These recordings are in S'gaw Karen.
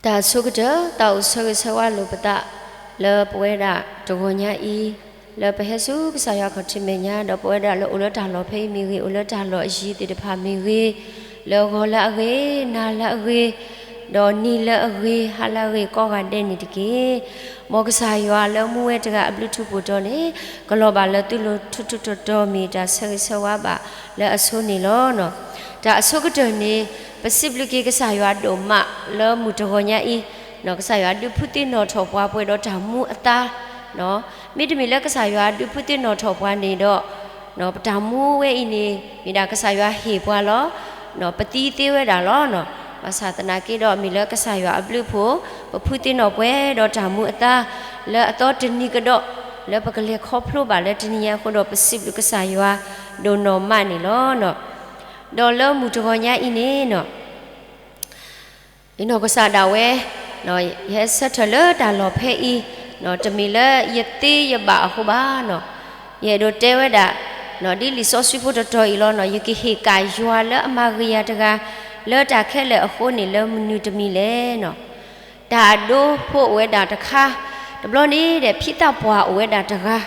တၢ်ဆိကတၢၢ် တၢ်အိၣ်ဆၢဂ့ၤဆၢဝါလိာ်ပသး လၢပဝဲဒၣ်တဂီၤညါအံၤ လၢပဟဲဆူကစၢ်ယွၤခီၣ်ထံးမဲာ်ညါ ဒီးပဝဲဒၣ်လၢအိၣ်လၢတၢ်လီၢ်ဖဲအံၤမ့ၢ်ဂ့ၤ အိၣ်လၢတၢ်လီၢ်အယံၤသ့ၣ်တဖၣ်မ့ၢ်ဂ့ၤ, လၢဂီၤလၢအဂ့ၤ, နၤလၢအဂ့ၤ, ဒီးနံၤလၢအဂ့ၤ, ဟါလၢအဂ့ၤ ကိးဂၤဒဲးန့ၣ်တက့ၢ်. မ်ကစၢ်ယွၤလၢမူဝဲတဂၤအဘျုးထူးပူၤတီၤန့ၣ် ကလီၤဘၣ်လၢသုလိၤထူးထူးတီၤတီၤ မ့ၢ်တၢ်ဆၢဂ့ၤဆၢဝါဘၣ်လၢအဆိန့ၣ်လီၤ. တၢ်အဆိကတၢၢ်န့ၣ် ပစံးဘျုးက့ၤကစၢ်ယွၤဒိၣ်မးလၢမုၢ်တဂီၤညါအံၤ, ကစၢ်ယွၤဒုးဖုသ့ၣ်နီၣ်ထီၣ်ပှၤပှဲၤဒီးတၢ်မူအသါ, မ့တမ့ၢ်လၢကစၢ်ယွၤဒုးဖုသ့ၣ်နီၣ်ထီၣ်ပှၤန့ၣ်ဒီး ပတၢ်မူဝဲအံၤန့ၣ် မ့ၢ်ဒၣ်ကစၢ်ယွၤဟ့ၣ်ပှၤလီၤ. ပသံသ့ဝဲဒၣ်လီၤ. ဘၣ်ဆၣ်သနာ်က့ဒီး မ့ၢ်လၢကစၢ်ယွၤအဘျုးအဖှိၣ် ပဖုသ့ၣ်နီၣ်ပှဲၤဒီးတၢ်မူအသါ လၢအသီတနံၤကဒီး လၢပကလဲၤခီဖျိဘၣ်လၢတနံၤညါအဃိဒီး ပစံးဘျုးကစၢ်ယွၤဒိၣ်နီၢ်မးန့ၣ်လီၤ. ဒီးလၢမုၢ်တဂီၤညါအံၤန့ၣ် နီၢ်ကစၢ်ဒၣ်ဝဲ ယဟဲဆၢထၢၣ်လၢတၢ်လီၢ်ဖဲအံၤ တမ့ၢ်လၢယသ့ယဘၣ်အဃိဘၣ်နီၤ, ယအဲၣ်ဒိးတဲဝဲဒၣ် ဒ်လံာ်စီဆှံဖိတတီၤအံၤလီၤနီၤ, ယကဟ့ၣ်ကၣ်ယွၤလၢအမၤဂ့ၤယၤတဂၤ လၢတၢ်ခဲလၢာ်အဃိန့ၣ် လၢမနုၤတမံၤလဲၣ်နီၤ. တၢ်အဒိဖိအိၣ်ဝဲဒၣ်တခါ, တဘျီန့ၣ်ဒီး ဖံသးပှၢ်အိၣ်ဝဲဒၣ်တဂၤ,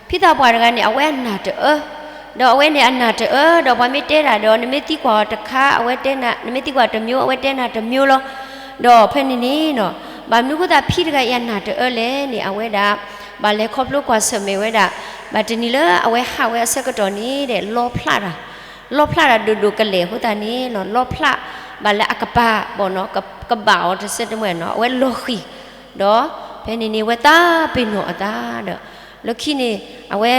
ဖံသးပှၢ်တဂၤန့ၣ် အဝဲအနၢ်တအၢ, ဒီးအဝဲန့ၣ်အနၢ်တအၢ ဒီးပှၤမ့ၢ်တဲတၢ်ဒီး နမ့ၢ်သံကွၢ်အီၤတခါ အဝဲတဲနၤ, နမ့ၢ်သံကွၢ်တမျိုး အဝဲတဲနၤတမျိုးလီၤ. ဒီးဖဲန့ၣ်န့ၣ်နီၤ, ဘၣ်မနုၤဃိသတးဖံတဂၤအံၤအနၢ်တအၢလဲၣ်န့ၣ် အဝဲဒၣ် ဘၣ်လဲၤခီဖျိကွၢ်ဆၢၣ်မဲာ်ဝဲဒၣ်, ဘၣ်တနံၤလၢအဝဲဟးဝဲအဆၢကတီၢ်န့ၣ်ဒီး လီဖျးတၢ်, လီဖျးတၢ်ဒိၣ်ဒိၣ်ကလဲာ်အဃိသတးန့ၣ်နီၤ, လီဖျးဘၣ်လၢအကပၤဘၣ်နီၤ, ကဘၣ်အီၤတစဲးတမှဲၤနီၤ, အဝဲလီၤဃံၤ, ဒီးဖဲန့ၣ်န့ၣ် အဝဲသးပ့ၤနီၣ်အသးဒီး လၢခံန့ၣ် အဝဲ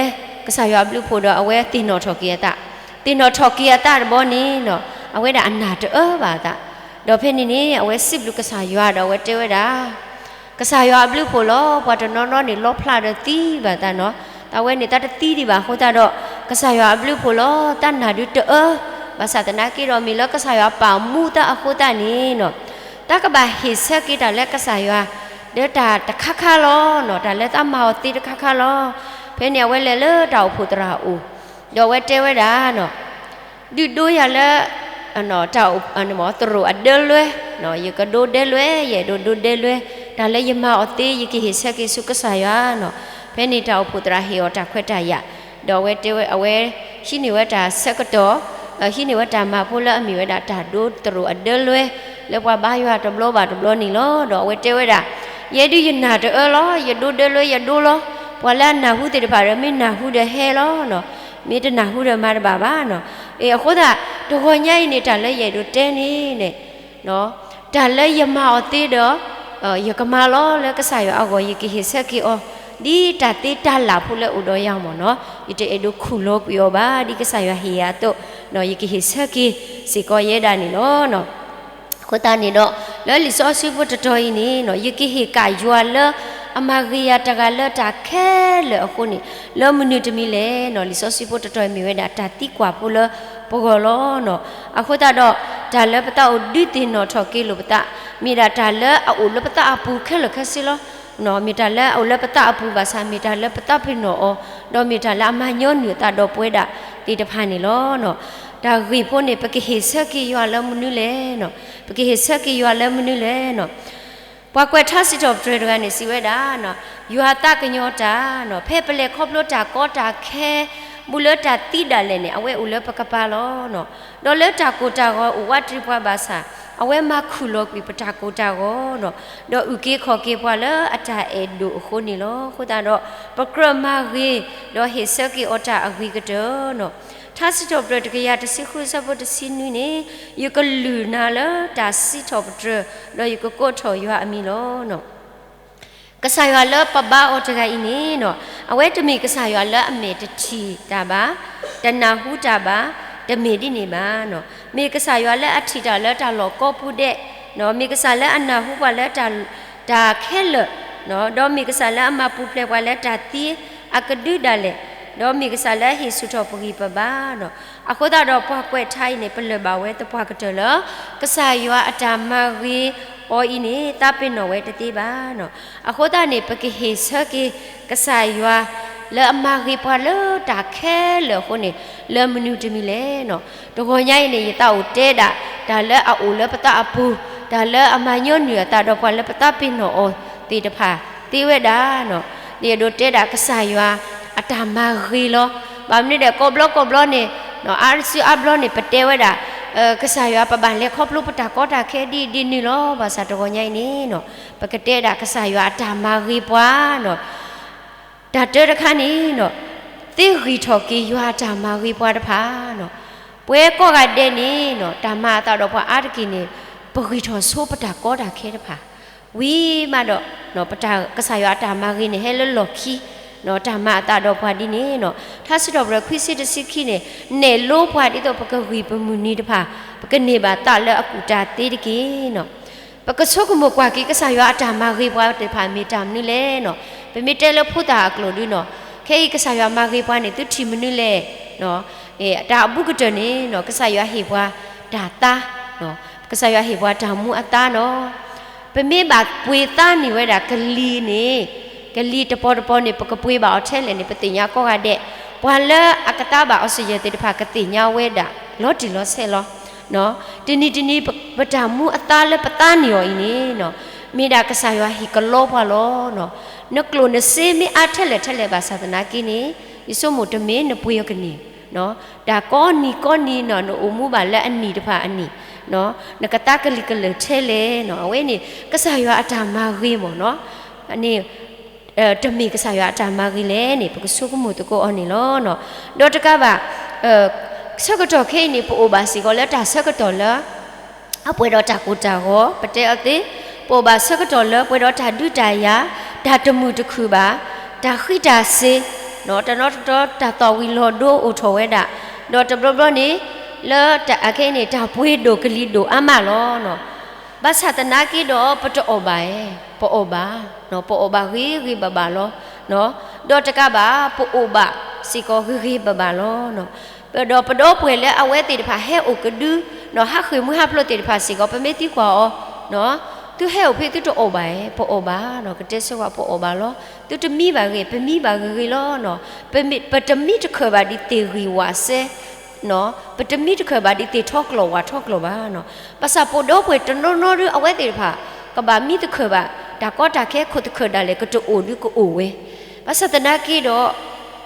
ကစၢ်ယွၤအဘျုးအဖှိၣ်ဒီး အဝဲသ့ၣ်နီၣ်ထီၣ်က့ၤအသး, သ့ၣ်နီၣ်ထီၣ်က့ၤအသးတဘျီန့ၣ်နီၤ, အဝဲဒၣ်အနၢ်တအၢဘၣ်အသး, ဒီးဖဲန့ၣ်န့ၣ် အဝဲစံးဘျုးကစၢ်ယွၤဒီး အဝဲတဲဝဲဒၣ် ကစၢ်ယွၤအဘျုးအဖှိၣ်လီၤ. ပှၤတနီၤနီၤန့ၣ် လီဖျးဒီးသံဘၣ်သးနီၤ, တၢ်ဝဲန့ၣ် တၢ်တသံဒံးဘၣ်အဃိသတးဒီး ကစၢ်ယွၤအဘျုးအဖှိၣ်လီၤ. တၢ်နၢ်ဒုးတအၢ, ဘၣ်ဆၣ်သနာ်က့ဒီး မ့ၢ်လၢကစၢ်ယွၤပာ်မူသးအဃိသတးန့ၣ်နီၤ, တၢ်ကဘၣ်ဟ့ၣ်ဆၢက့ၤတၢ်လၢကစၢ်ယွၤ ဒီးတၢ်တခါခါလီၤနီၤ, တၢ်လၢသးမၤအီၤသ့တခါခါလီၤ. ဖဲန့ၣ်အဝဲလဲၤလၢတၢ်အိၣ်ဖှိၣ်သရၣ်အအိၣ်, ဒီးအဝဲတဲဝဲဒၣ်နီၤ ဒုးဒိယၤလၢ တၢ်အိၣ် သရိာ်အဒၢလွဲ, ယကဒိဒဲလွဲ, ယအဲၣ်ဒိးဒိဒဲလွဲ, တၢ်လၢယမၤအီၤသ့ ယကဟ့ၣ်ဆၢက့ၤဆူကစၢ်ယွၤနီၤ. ဖဲန့ၣ်တၢ်အိၣ်ဖှိၣ်သရၣ်ဟ့ၣ်အီၤတၢ်ခွဲးတၢ်ယာ်, ဒီးအဝဲတဲဝဲ အဝဲဟံးန့ၢ်ဝဲတၢ်ဆၢကတီၢ်, ဟံးန့ၢ်ဝဲတၢ်မၤဖိလၢအမ့ၢ်ဝဲဒၣ်တၢ်ဒိသရိာ်အဒၢလွဲ, လၢပှၤဘါယွၤတဘျီဘၣ်တဘျီန့ၣ်လီၤ. ဒီးအဝဲတဲဝဲဒၣ်, ယဲဒုးယနၢ်တအၢလီၤ, ယဒိဒဲလွဲယဒိလီၤ. ပှၤလၢအနၢ်ဟူသ့ၣ်တဖၣ်ဒီး မ့ၢ်နၢ်ဟူဒီးဟဲလီၤနီၤ, မ့ၢ်တနၢ်ဟူဒီးမၤတဘၣ်ဘၣ်နီၤ. အဃိသတး တဂီၤညါအံၤန့ၣ် တၢ်လၢယအဲၣ်ဒိးတဲန့ၣ်န့ၣ် တၢ်လၢယမၤအီၤသ့ဒီး ယကမၤလီၤလၢကစၢ်ယွၤအဂီၢ် ယကဟ့ၣ်ဆၢက့ၤအီၤ ဒ်တၢ်သ့တၢ်လၢ်ဖိလၢအိၣ်ဒီးယၤမ့ၢ်နီၤ, ယတအဲၣ်ဒိးခူၣ်လီၤကွံာ်အီၤဘၣ် ဒ်ကစၢ်ယွၤဟ့ၣ်ယၤအသိး ယကဟ့ၣ်ဆၢက့ၤစ့ၢ်ကီးယဲဒၣ်န့ၣ်လီၤ. အဃိသတးန့ၣ်ဒီး လၢလံာ်စီဆှံဖိတတီၤအံၤန့ၣ်နီၤ ယကဟ့ၣ်ကၣ်ယွၤလၢအမၤဂ့ၤယၤတဂၤလၢတၢ်ခဲလၢာ်အဃိန့ၣ် လၢမနုၤတမံၤလဲၣ်နီၤ. လံာ်စီဆှံဖိတတီၤအံၤမ့ၢ်ဝဲဒၣ်တၢ်သံကွၢ်ဖိလၢပဂီၢ်လီၤနီၤ. အဃိသတးဒီး တၢ်လၢပသးအိၣ်ဒုးသ့ၣ်နီၣ်ထီၣ်က့ၤလိာ်ပသး မ့ၢ်ဒၣ်တၢ်လၢအအိၣ်လၢပသးအပူၤခဲလၢာ်ခဲဆ့လီၤ. မ့ၢ်တၢ်လၢအအိၣ်လၢပသးအပူၤဘၣ်ဆၣ် မ့ၢ်တၢ်လၢပသးပ့ၤနီၣ်အီၤ ဒီးမ့ၢ်တၢ်လၢအမၤညီနုၢ်အသးဒီးပဝဲဒၣ်သ့ၣ်တဖၣ်န့ၣ်လီၤ. တၢ်ဂ့ၢ်ဖိန့ၣ် ပကဟ့ၣ်ဆၢက့ၤယွၤလၢမနုၤလဲၣ်နီၤ, ပကဟ့ၣ်ဆၢက့ၤယွၤလၢမနုၤလဲၣ်နီၤ. ပှၤကွဲးထါစံးထီၣ်ပတြၢၤတဂၤန့ၣ် စံးဝဲဒၣ်, ယွၤသးကညီၤတၢ်နီၤ, ဖဲပလဲၤခီဖျိတၢ်ကီတၢ်ခဲ ဘူးလၢတၢ်သံဒၣ်လဲာ်န့ၣ် အဝဲအိၣ်လၢပကပၤလီၤနီၤ. ဒီးလၢတၢ်ကိၢ်တၢ်ဂီၤအိၣ်ဝးတရံးပှၤဘၣ်ဆၣ် အဝဲမၤခူၣ်လီၤကွံာ်ပတၢ်ကိၢ်တၢ်ဂီၤနီၤ, ဒီးအုၣ်က့ၤခီၣ်က့ၤပှၤလၢအတၢ်အဲၣ်ဒိၣ်အဃိန့ၣ်လီၤ. အဃိသတးဒီး ပကြၢးမၤဂ့ၤ ဒီးဟ့ၣ်ဆၢက့ၤအီၤတၢ်အဂ့ၤကတၢၢ်နီၤ. ထါစံးထီၣ်ပတြၢၤတကယၤတဆံဃုအဆၢဖိတဆံနွံန့ၣ်, ယကလုၢ်နၤလၢတၢ်စံးထီၣ်ပတြၢၤ, ဒီးယကကိးထီၣ်ယွၤအမံၤလီၤ. ကစၢ်ယွၤလၢပဘါအီၤတဂၤအံၤန့ၣ်နီၤ, အဝဲတမ့ၢ်ကစၢ်ယွၤလၢအမဲာ်တထံၣ်တၢ်ဘၣ်, တနၢ်ဟူတၢ်ဘၣ်, တမ့ၢ်ဒ်န့ၣ်ဘၣ်နီၤ. မ့ၢ်ကစၢ်ယွၤလၢအထံၣ်တၢ်လၢတၢ်လီၢ်ကိးပူၤဒဲး, မ့ၢ်ကစၢ်လၢအနၢ်ဟူပှၤလၢတၢ်ခဲလၢာ်, ဒီးမ့ၢ်ကစၢ်လၢအမၤပူၤဖျဲးပှၤလၢတၢ်သံအကဒုဒၣ်လဲာ်, ဒီးမ့ၢ်ကစၢ်လၢအဟ့ၣ်ဆူၣ်ထီၣ်ပဂံၢ်ပဘါနီၤ. အဃိသတးဒီးပှၤကွဲးထါအံၤန့ၣ် ပလၢၢ်ဘၣ်ဝဲသပှၢ်ကတၢၢ်လၢ ကစၢ်ယွၤအတၢ်မၤဂ့ၤအီၤအံၤန့ၣ် သးပ့ၤနီၣ်ဝဲတသ့ဘၣ်နီၤ. အဃိသတးန့ၣ် ပကဟ့ၣ်ဆၢက့ၤကစၢ်ယွၤလၢအမၤဂ့ၤပှၤလၢတၢ်ခဲလၢာ်အဃိန့ၣ် လၢမနုၤတမံၤလဲၣ်နီၤ. တဂီၤညါအံၤန့ၣ် ယသးအိၣ်တဲဒၣ် တၢ်လၢအအိၣ်လၢပသးအပူၤ တၢ်လၢအမၤညီနုၢ်အသးဒီးပှၤလၢပသးပ့ၤနီၣ်အီၤသ့ၣ်တဖၣ်သ့ဝဲဒၣ်နီၤ, ဒ်အဒိးတဲဒၣ်ကစၢ်ယွၤအတၢ်မၤဂ့ၤလီၤ. ဘၣ်မနုၤဒီး ကိးဘျီကိးဘျီန့ၣ်, အါစုအါဘျီန့ၣ် ပတဲဝဲဒၣ် ကစၢ်ယွၤ ပဘၣ်လဲၤခီဖျိပတၢ်ကီတၢ်ခဲဒ်အံၤဒ်နုၤလီၤ. ဘၣ်ဆၣ်တဂီၤညါအံၤန့ၣ်နီၤ, ပကတဲဒၣ်ကစၢ်ယွၤအတၢ်မၤဂ့ၤပှၤနီၤ. တၢ်တၢတခါန့ၣ်နီၤ, သ့ဂံၢ်ထီၣ်က့ၤယွၤအတၢ်မၤဂ့ၤပှၤတဖၣ်နီၤ. ပဝဲကိးဂၤဒဲးန့ၣ်နီၤ, တၢ်မၤအသးဒီးပှၤအါတက့ၢ်န့ၣ် ပဂံၢ်ထီၣ်ဆိပတၢ်ကီတၢ်ခဲတဖၣ်, ဝံၤမးဒီး ကစၢ်ယွၤအတၢ်မၤဂ့ၤန့ၣ် ဟဲလၢလီၢ်ခံ, တၢ်မၤအသးဒီးပှၤဒ်န့ၣ်နီၤ. ထါစံးထီၣ်ပတြၢၤခွံဆံတဆံခံန့ၣ်, နဲၣ်လိပှၤဒ်သိးပကဂံၢ်ပမုၢ်နံၤတဖၣ်, ပကန့ၢ်ဘၣ်သးလၢအကူၣ်တၢ်သ့တက့ၢ်နီၤ. ပကဆိကမိၣ်ကွၢ်က့ၤ ကစၢ်ယွၤအတၢ်မၤဂ့ၤပှၤသ့ၣ်တဖၣ်မ့ၢ်တၢ်မနုၤလဲၣ်နီၤ. ပမ့ၢ်တဲလၢဖိသၣ်အကျိာ်ဒုနီၤ, ခဲအံၤကစၢ်ယွၤမၤဂ့ၤပှၤန့ၣ် သုထံၣ်မနုၤလဲၣ်. တၢ်အဘူးကတၢၢ်န့ၣ်နီၤ, ကစၢ်ယွၤဟ့ၣ်ပှၤတၢ်သါ, ကစၢ်ယွၤဟ့ၣ်ပှၤတၢ်မူအသါနီၤ. ပမ့ၢ်ဘၣ်ပှ့ၤသါန့ၢ်ဝဲဒၣ်ကလံၤန့ၣ်, ကလံၤတပီၤတပီၤန့ၣ် ပကပှ့ၤဘၣ်အီၤထဲလဲၣ်န့ၣ် ပသ့ၣ်ညါကိးဂၤဒဲး, ပှၤလၢအကသါဘၣ်အီစၢၣ်ယဲၢ်သ့ၣ်တဖၣ် ကသ့ၣ်ညါဝဲဒၣ်လီၤတံၢ်လီၤဆဲးလီၤ. တနံၤတနံၤ ပတၢ်မူအသါလၢပသါန့ၢ်အီၤအံၤန့ၣ်နီၤ, မ့ၢ်ဒၣ်ကစၢ်ယွၤဟ့ၣ်ကလီပှၤလီၤ. နကျိၣ်နစ့မ့ၢ်အါထဲလဲၣ်ထဲလဲၣ်ဘၣ်ဆၣ်သနာ်က့န့ၣ်, ယဆိကမိၣ်တမ့ၢ်နပှ့ၤအီၤကန့ၢ်, တၢ်ကိးနံၤကိးနံၤနီၤ နအိၣ်မူဘၣ်လၢအနံၣ်တဖၣ်အနံၣ်, နကသါကလံၤကလၢာ်ထဲလဲၣ်နီၤ. အဝဲန့ၣ် ကစၢ်ယွၤအတၢ်မၤဂ့ၤမ့ၢ်နီၤ, န့ၣ် တမ့ၢ်ကစၢ်ယွၤအတၢ်မၤဂ့ၤလဲၣ်န့ၣ် ပကဆိကမိၣ်သကိးအီၤန့ၣ်လီၤ. ဒီးတကးဘၣ် ဆၢကတီၢ်ခဲအံၤန့ၣ် ပအိၣ်ဘၣ်စ့ၢ်ကီးလၢတၢ်ဆၢကတီၢ်လၢ အပှဲၤဒီးတၢ်ကိၢ်တၢ်ဂီၤ ပတဲအီၤသ့, ပအိၣ်ဘၣ်ဆၢကတီၢ်လၢပှဲၤဒီးတၢ်ဒုးတၢ်ယၤ, တၢ်တမုာ်တခုၣ်ဘၣ်, တၢ်ဃံးတၢ်စ့ၤ, တနီၤတတီတၢ်သီၣ်ဝံၤလီၤဒိအိၣ်ထီၣ်ဝဲဒၣ်, ဒီးတဘျီဘျီန့ၣ် လၢအခဲအံၤန့ၣ် တၢ်ပှ့ၤဒိၣ်ကလံၤဒိၣ်အါမးလီၤ. ဘၣ်ဆၣ်သနာ်က့ဒီး ပတအီၣ်ဘၣ်, ပအီၣ်ဘၣ်, ပအီၣ်ဘၣ်ဂ့ၤဂ့ၤဘၣ်ဘၣ်လီၤ. ဒီးတကးဘၣ် ပအိၣ်ဘၣ်စ့ၢ်ကီးဂ့ၤဂ့ၤဘၣ်ဘၣ်လီၤ. ဒီးပဒီပုၢ်ဝဲၢ်လၢအဝဲသ့ၣ်တဖၣ်ဟဲအိၣ်ကဒု, ဟးဃ့ၢ်မှံဟးဖျိးသ့ၣ်တဖၣ်စ့ၢ်ကီး ပမ့ၢ်သံကွၢ်အီၤ, သုဟဲအိၣ်ဖဲသုတအီၣ်ဘၣ်, ပအီၣ်ဘၣ်, ကတဲဆၢဝဲပအီၣ်ဘၣ်လီၤ. သုတမံဘၣ်ဂ့ၤ, ပမံဘၣ်ဂ့ၤဂ့ၤလီၤ. ပတမံတခၢၣ်ဘၣ်ဒ်သ့ၣ်ဂံၢ်ဝးစဲ ပတမံတခၢၣ်ဘၣ်ဒ်သ့ၣ်ထီကျိာ်ဝးထီကျိာ်ဘၣ်. ဘၣ်ဆၣ်ပိာ်ဒီပုၢ်ဝဲၢ်တနီၤနီၤဒု အဝဲသ့ၣ်တဖၣ် ကဘၣ်မံတခၢၣ်ဘၣ် တၢ်ကီတၢ်ခဲခိၣ်တခၢၣ်ဒၣ်လဲာ် ကတအိၣ်ဒုကအိၣ်ဝဲ. ဘၣ်ဆၣ်သနာ်က့ဒီး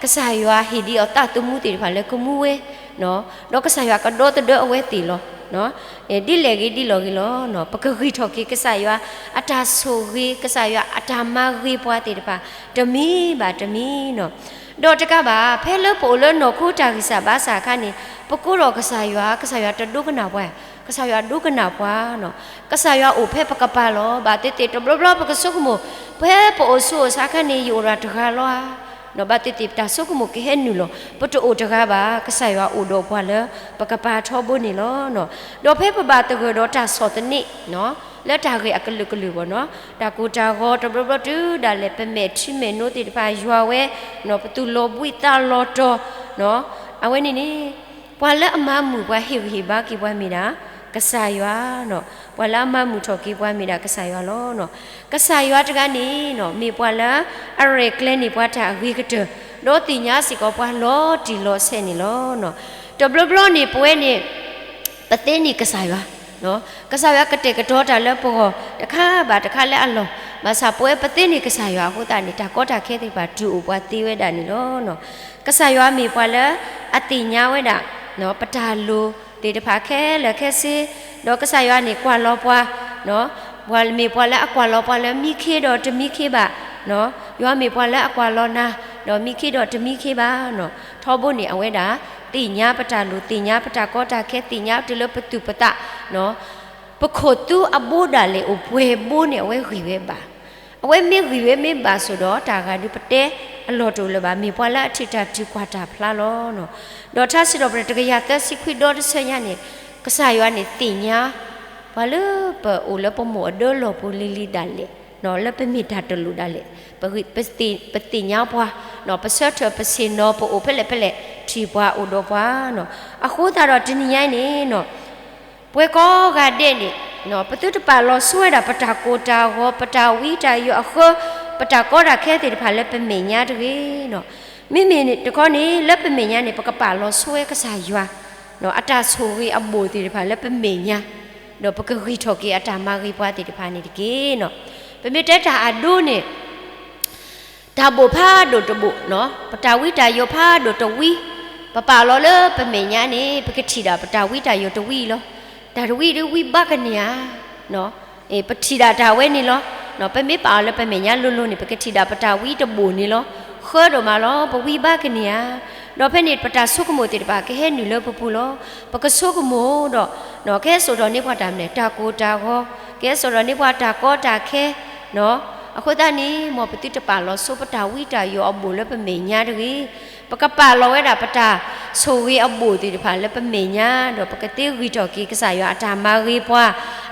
ကစၢ်ယွၤဟ့ၣ်ဒံးအီၤသးသမူသ့ၣ်တဖၣ်လၢကမူဝဲ, ဒီးကစၢ်ယွၤကဒီသဒၢအဝဲသ့ၣ်လီၤ. ဒ်လဲၣ်ဂ့ၤဒ်လဲၣ်ဂ့ၤလီၤ. ပကဂံၢ်ထီၣ်က့ၤကစၢ်ယွၤအတၢ်ဆိၣ်ဂ့ၤ, ကစၢ်ယွၤအတၢ်မၤဂ့ၤပှၤသ့ၣ်တဖၣ် တမံၤဘၣ်တမံၤနီၤ. ဒီးတကးဘၣ် ဖဲလၢပအိၣ်လၢနီၢ်ခိတၢ်ဂံၢ်စၢ်ဘါစၢ်အခါန့ၣ် ပကိးထီၣ်ကစၢ်ယွၤ, ကစၢ်ယွၤတဒိကနၣ်ပှၤ, ကစၢ်ယွၤဒိကနၣ်ပှၤနီၤ. ကစၢ်ယွၤအိၣ်ဖဲပကပၤလီၤ. ဘၣ်သ့ၣ်သ့ၣ်တဘျီဘျီပကဆိကမိၣ်, ဖဲပအိၣ်ဆူၣ်အိၣ်ဆါအခါန့ၣ် ယအိၣ်ဒီးတဂၤလီၤဧါ. ဘၣ်သ့ၣ်သ့ၣ်ပတၢ်ဆိကမိၣ်ကဟဲနုာ်လီၤ. ပတအိၣ်တဂၤဘၣ်, ကစၢ်ယွၤအိၣ်ဒီးပှၤလၢပကပၤထီဘိန့ၣ်လီၤ. ဒီးဖဲပဘၣ်သဂၢၢ်ဒီးတၢ်ဆီၣ်သနံး လၢတၢ်ဂ့ၢ်အကလုာ်ကလုာ်ဘၣ်နီၤ, တၢ်ကိၢ်တၢ်ဂီၤတဘျီဘျီတုၤဒၣ်လဲာ် ပမဲာ်ထံမဲာ်နိသ့ၣ်တဖၣ်ယွၤဝဲ, ပသူၣ်လီၤဘှံးသးလီၤတီၤ, အဝဲန့ၣ်န့ၣ် ပှၤလၢအမၤမုာ်ပှၤဟ့ၣ်ဂံၢ်ဟ့ၣ်ဘါက့ၤပှၤမ့ၢ်ဒၣ် ကစၢ်ယွၤနီၤ. ပှၤလၢအမၤမုာ်ထီၣ်က့ၤပှၤမ့ၢ်ဒၣ်ကစၢ်ယွၤလီၤ. ကစၢ်ယွၤတဂၤန့ၣ်နီၤ မ့ၢ်ပှၤလၢအရဲၣ်ကျဲၤန့ၢ်ပှၤတၢ်အဂ့ၤကတၢၢ်, ဒီးသ့ၣ်ညါစ့ၢ်ကီးပှၤလီၤတံၢ်လီၤဆဲးန့ၣ်လီၤ. တဘျီဘျီန့ၣ် ပဝဲန့ၣ် ပသ့န့ၢ်ကစၢ်ယွၤ, ကစၢ်ယွၤကတဲာ်ကတီၤတၢ်လၢပဂီၢ် တခါဘၣ်တခါလၢအလီၢ်, ဘၣ်ဆၣ်ပဝဲပသ့န့ၢ်ကစၢ်ယွၤအဃိသတးန့ၣ် တၢ်ကီတၢ်ခဲသ့ၣ်တဖၣ် တုၤအိၣ်ပှၤသ့ဝဲဒၣ်န့ၣ်လီၤ. ကစၢ်ယွၤမ့ၢ်ပှၤလၢအသ့ၣ်ညါဝဲဒၣ် ပတၢ်လိၣ်သ့ၣ်တဖၣ်ခဲလၢာ်ခဲဆ့, ဒီးကစၢ်ယွၤန့ၣ်ကွၢ်လီၤပှၤ, ပှၤမ့ၢ်ပှၤလၢအကွၢ်လီၤပှၤလၢမံခ့ဒီးတမံခ့ဘၣ်, ယွၤမ့ၢ်ပှၤလၢအကွၢ်လီၤနၤ ဒီးမံခ့ဒီးတမံခ့ဘၣ်နီၤ. ထီဘိန့ၣ်အဝဲဒၣ် သ့ၣ်ညါပတၢ်လိၣ်, သ့ၣ်ညါပတၢ်ကီတၢ်ခဲ, သ့ၣ်ညါတုၤလၢပသူၣ်ပသး, ပခိၣ်သူအဘိဒၣ်လဲာ်အိၣ်ပှဲၤဘိန့ၣ် အဝဲဂံၢ်ဝဲဘၣ်. အဝဲမ့ၢ်ဂံၢ်ဝဲမ့ၢ်ဘၣ်ဆိၣ်ဒီး တၢ်ဂၤဒုးပတဲအလီၢ်တအိၣ်လၢၤဘၣ်, မ့ၢ်ပှၤလၢအထုးတၢ်ထုးကွၢ်တၢ်ဖျါလီၤ. ဒီးထါစံးထီၣ်ပတြၢၤတကယၤသၢဆံခွံဒီတဆၢညါန့ၣ် ကစၢ်ယွၤန့ၣ်သ့ၣ်ညါ ပှၤလၢပအိၣ်လၢပမိၢ်အဒၢလီၢ်ပူၤလံၤလံၤဒၣ်လဲာ်, လၢပမ့ၢ်တၢ်တလိၣ်ဒၣ်လဲာ်, ပသ့ၣ်ညါပှၤ, ပဆၢထၢၣ်ပဆ့ၣ်နီၤ ပအိၣ်ဖဲလဲၣ်ဖဲလဲၣ် ထံၣ်ပှၤအိၣ်ဒီးပှၤနီၤ. အဃိသတးဒီးတနံၤညါအံၤန့ၣ်နီၤ ပဝဲကိးဂၤဒဲးန့ၣ် ပသုတပာ်လီၤဆိဝဲဒၣ် ပတၢ်ကိၢ်တၢ်ဂီၤ, ပတၢ်ဝံတၢ်ယိးအဃၢ, ပတၢ်ကီတၢ်ခဲသ့ၣ်တဖၣ်လၢပမဲာ်ညါတဂ့ၤနီၤ. မ့မ့ၢ်တခီန့ၣ် လၢပမဲာ်ညါန့ၣ် ပကပာ်လီၤဆိဝဲကစၢ်ယွၤ အတၢ်ဆိၣ်ဂ့ၤအဘိၣ်သ့ၣ်တဖၣ်လၢပမဲာ်ညါ, ဒီးပကဂံၢ်ထီၣ်က့ၤအတၢ်မၤဂ့ၤပှၤသ့ၣ်တဖၣ်န့ၣ်တက့ၢ်နီၤ. ပမ့ၢ်တဲတၢ်အဒိန့ၣ် တၢ်ဘိၣ်ဖးဒိၣ်တဘိၣ်နီၤ, ပတၢ်ဝံတၢ်ယိးဖးဒိၣ်တဝံ, ပပာ်လီၤလၢပမဲာ်ညါန့ၣ် ပကထံၣ်ဒၣ်ပတၢ်ဝံတၢ်ယိးတဝံလီၤ. တၢ်တဝံဒ်ဝံဘါကန့ၢ်ဧါ, ပထံၣ်ဒၣ်တၢ်ဝဲန့ၣ်လီၤ. ပမ့ၢ်ပာ်အီၤလၢပမဲာ်ညါလိၤလိၤန့ၣ် ပကထံၣ်ဒၣ်ပတၢ်ဝံတဘိၣ်န့ၣ်လီၤ. ဃၢဒိၣ်မးလီၤ, ပဝံဘါကန့ၢ်ဧါ. ဒီးဖဲန့ၣ်ပတၢ်ဆိကမိၣ်သ့ၣ်တဖၣ်ကဟဲနုာ်လၢပပူၤလီၤ. ပကဆိကမိၣ်ဒီး ကဟဲစိာ်ထီၣ်န့ၢ်ပှၤတၢ်မနုၤလဲၣ်, တၢ်ကိၢ်တၢ်ဂီၤ, ကဟဲစိာ်ထီၣ်န့ၢ်ပှၤတၢ်ကီတၢ်ခဲ, အဃိသတးန့ၣ် မ်ပသုတပာ်လီၤဆိပတၢ်ဝံတၢ်ယိးအဘိၣ်လၢပမဲာ်ညါတဂ့ၤ. ပကပာ်လီၤဝဲဒၣ်ပတၢ်ဆိၣ်ဂ့ၤအဘိၣ်သ့ၣ်တဖၣ်လၢပမဲာ်ညါ, ဒီးပကသ့ဂံၢ်ထီၣ်က့ၤကစၢ်ယွၤအတၢ်မၤဂ့ၤပှၤ,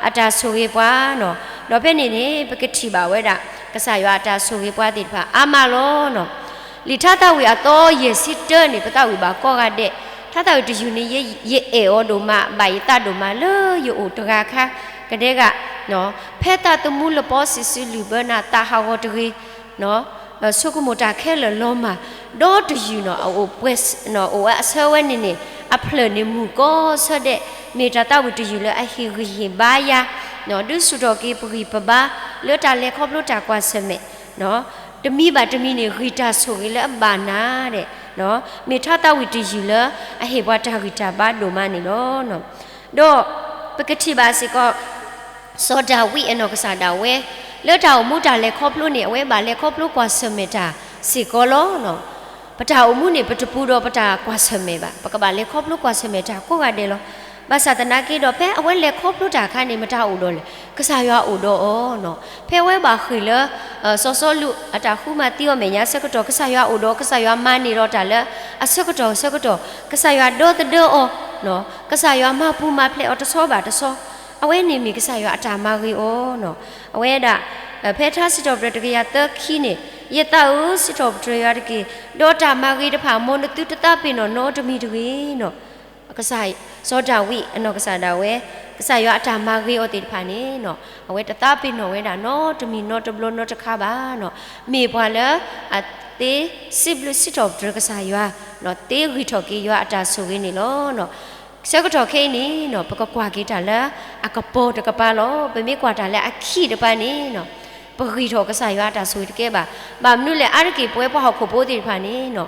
အတၢ်ဆိၣ်ဂ့ၤပှၤနီၤ. ဒီးဖဲန့ၣ်န့ၣ် ပကထံၣ်ဘၣ်ဝဲဒၣ် ကစၢ်ယွၤအတၢ်ဆိၣ်ဂ့ၤပှၤသ့ၣ်တဖၣ်အါမးလီၤနီၤ. လံာ်ထါသးဝံၣ်အသီယဲၢ်ဆံတၢန့ၣ် ပသးဝံၣ်ဘၣ်ကိးဂၤဒဲး, ထါသးဝံၣ်တယုၢ်န့ၣ် ယအဲၣ်အီၤဒိၣ်မး, ဘၣ်ယသးဒိၣ်မးလၢယအိၣ်တဂၤခါကဒဲက, ဖဲသးသမူလပီစံးစုလုၢ်ဘၢနၤသးဟးဂီၤတဂ့ၤ, ဆိကမိၣ်တၢ်ခဲလၢာ်လီၤမၢ်, ဒီးတယုၢ်နီၤ အအိၣ်ပှဲၤ အိၣ်ဝဲအဆၢဝဲန့ၣ်န့ၣ် အဖျၢၣ်န့ၣ်မုၢ်ကီဆၢဒဲး, မ့ၢ်တၢ်သးဝံၣ်တယုၢ်လၢအဟ့ၣ်ဂံၢ်ဟ့ၣ်ဘါယၤ, ဒုးဆူၣ်ထီၣ်က့ၤပဂံၢ်ပဘါ လၢတၢ်လဲၤခီဖျိတၢ်ကွၢ်ဆၢၣ်မဲာ် တမံၤဘၣ်တမံၤန့ၣ် ဂံၢ်တၢ်ဆိၣ်ဂ့ၤလၢအဘၣ်နၤဒဲး, မ့ၢ်ထါသးဝံၣ်တယုၢ်လၢအဟ့ၣ်ပှၤတၢ်ဂံၢ်တၢ်ဘါဒိၣ်မးန့ၣ်လီၤ. ဒီးပကထံၣ်ဘၣ်စ့ၢ်ကီး စီၤဒၤဝံးအနီၢ်ကစၢ်ဒၣ်ဝဲ လၢတၢ်အိၣ်မူတၢ်လဲၤခီဖျိန့ၣ် အဝဲဘၣ်လဲၤခီဖျိကွၢ်ဆၢၣ်မဲာ်တၢ်စ့ၢ်ကီးလီၤ. ပတၢ်အိၣ်မူန့ၣ် ပတပူၤဒီးပတၢ်ကွၢ်ဆၢၣ်မဲာ်ဘၣ်, ပကဘၣ်လဲၤခီဖျိကွၢ်ဆၢၣ်မဲာ်တၢ်ကိးဂၤဒဲးလီၤ. ဘၣ်ဆၣ်သနာ်က့ဒီး ဖဲအဝဲလဲၤခီဖျိတၢ်အခါန့ၣ် မတၤအိၣ်ဒီးလဲၣ်, ကစၢ်ယွၤအိၣ်ဒီးအီၤနီၤ. ဖဲအဝဲဘၣ်ဃ့ၢ်လၢ စီၤစီလူးအတၢ်ဃုမၤသံအီၤမဲာ်ညါအဆၢကတီၢ် ကစၢ်ယွၤအိၣ်ဒီး ကစၢ်ယွၤမၤန့ၢ်ဒီးတၢ်လၢအဆၢကတီၢ်ဆၢကတီၢ်, ကစၢ်ယွၤဒီသဒၢအီၤ, ကစၢ်ယွၤမၤပူၤမၤဖျဲးအီၤတဆီဘၣ်တဆီ, အဝဲန့ၣ်မ့ၢ်ကစၢ်ယွၤအတၢ်မၤဂ့ၤအီၤနီၤ. အဝဲဒၣ် ဖဲထါစံးထီၣ်ပတြၢၤတကယၤသၢခံန့ၣ်, ယသးဧၢ, စံးထီၣ်ပတြၢၤယွၤတက့ၢ်, ဒီးတၢ်မၤဂ့ၤတဖၣ် မ်နသုတသးပ့ၤနီၣ်နီတမံၤတဂ့ၤနီၤ. ကစၢ် စီၤဒၤဝံးအနီၢ်ကစၢ်ဒၣ်ဝဲ ကစၢ်ယွၤအတၢ်မၤဂ့ၤအီၤသ့ၣ်တဖၣ်န့ၣ်နီၤ အဝဲတသးပ့ၤနီၣ်ဝဲဒၣ်နီတမံၤနီတဘျီနီတခါဘၣ်နီၤ. မ့ၢ်ပှၤလၢအသ့စံးဘျုးစံးထီၣ်ပတြၢၤကစၢ်ယွၤ, သ့ဂံၢ်ထီၣ်က့ၤယွၤအတၢ်ဆိၣ်ဂ့ၤန့ၣ်လီၤ. ဆၢကတီၢ်ခဲအံၤန့ၣ်နီၤ ပကကွၢ်က့ၤတၢ်လၢအကပီၤတကပၤလီၤ. ပမ့ၢ်ကွၢ်တၢ်လၢအခံးတပၤန့ၣ်နီၤ ပဂံၢ်ထီၣ်ကစၢ်ယွၤအတၢ်ဆိၣ်ဂ့ၤတကဲဘၣ်. ဘၣ်မနုၤလဲၣ် အါတက့ၢ်ပဝဲပှၤဟီၣ်ခိၣ်ဖိသ့ၣ်တဖၣ်န့ၣ်နီၤ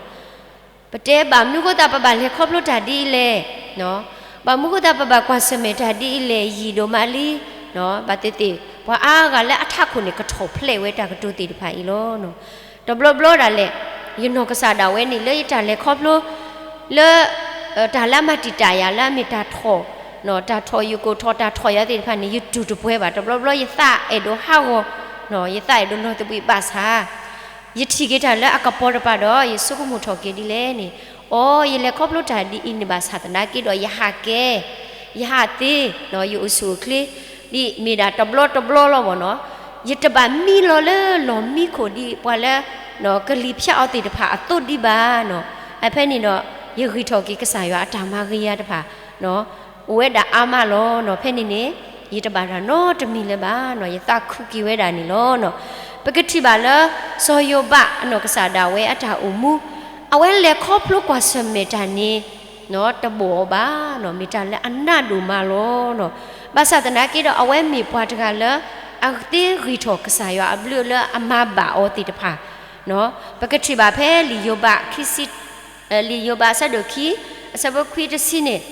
ပတဲဘၣ်မနုၤဃိသတးပဘၣ်လဲၤခီဖျိတၢ်ဒ်အံၤလဲၣ်, ဘၣ်မနုၤဃိသတးပဘၣ်ကွၢ်ဆၢၣ်မဲာ်တၢ်ဒ်အံၤလဲၣ် ယံာ်ဒိၣ်မးလံ, ဘၣ်သ့ၣ်သ့ၣ် ပှၤအါဂၤလၢအထးခိၣ်န့ၣ် ကထီၣ်ဖျဲးဝဲတၢ်ကတိၤသ့ၣ်တဖၣ်အံၤလီၤ. တဘျီဘျီဒၣ်လဲာ် ယနီၢ်ကစၢ်ဒၣ်ဝဲန့ၣ် လၢယတၢ်လဲၤခီဖျိ လၢ တၢ်လၢအမၤတံာ်တာ်ယၤလၢအမ့ၢ်တၢ်ထီၣ်, တၢ်ထီၣ်ယကိာ်ထီၣ် တၢ်ထီၣ်ယၤသ့ၣ်တဖၣ်န့ၣ် ယတူၢ်တပှဲၤဘၣ်. တဘျီဘျီယသးအဲၣ်ဒိးဟးဂီၤ, ယသးအဲၣ်ဒိးလီၤသဘှံးဘၣ်ဆၣ် ယထံၣ်က့ၤတၢ်လၢအကပီၤတပၤဒီး ယဆိကမိၣ်ထီၣ်က့ၤဒ်လဲၣ်န့ၣ်, အိ ယလဲၤခီဖျိတၢ်ဒ်အံၤန့ၣ်ဘၣ်ဆၣ်သနာ်က့ဒီး ယဟးကဲ, ယဟးသ့, ယအိၣ်ဆူၣ်အိၣ်ချ့ ဒ်မ့ၢ်ဒၣ်တဘျီတဘျီလီၤဘၣ်နီၤ, ယတဘၣ်မံလီၤလၢလီၢ်မံခိၣ်ဒ်ပှၤလၢ ကလံၤဖၠးအီၤသ့ၣ်တဖၣ်အသိးဒံးဘၣ်နီၤ. အဖဲန့ၣ်ဒီး ယဂံၢ်ထီၣ်က့ၤကစၢ်ယွၤအတၢ်မၤဂ့ၤယၤတဖၣ် အိၣ်ဝဲဒၣ်အါမးလီၤနီၤ. ဖဲန့ၣ်န့ၣ် ယတဘၣ်တၢ်နီတမံၤလၢၤဘၣ်နီၤ, ယသးခုက့ၤဝဲဒၣ်န့ၣ်လီၤ. ပကထံၣ်ဘၣ်လၢ စီၤယိၤဘးအနီၢ်ကစၢ်ဒၣ်ဝဲအတၢ်အိၣ်မူ, အဝဲလဲၤခီဖျိကွၢ်ဆၢၣ်မဲာ်တၢ်န့ၣ် တဘိၣ်အီၤဘၣ်နီၤ, မ့ၢ်တၢ်လၢအနးဒိၣ်မးလီၤနီၤ. ဘၣ်ဆၣ်သနာ်က့ဒီး အဝဲမ့ၢ်ပှၤတဂၤလၢ အသ့ဂံၢ်ထီၣ်ကစၢ်ယွၤအဘျုးလၢအမၤဘၣ်အီၤသ့ၣ်တဖၣ် ပကထံၣ်ဘၣ်ဖဲလံာ်ယိၤဘး လံာ်ယိၤဘးအဆၢဒိၣ်ခံ အဆၢဖိခွံတဆံန့ၣ်,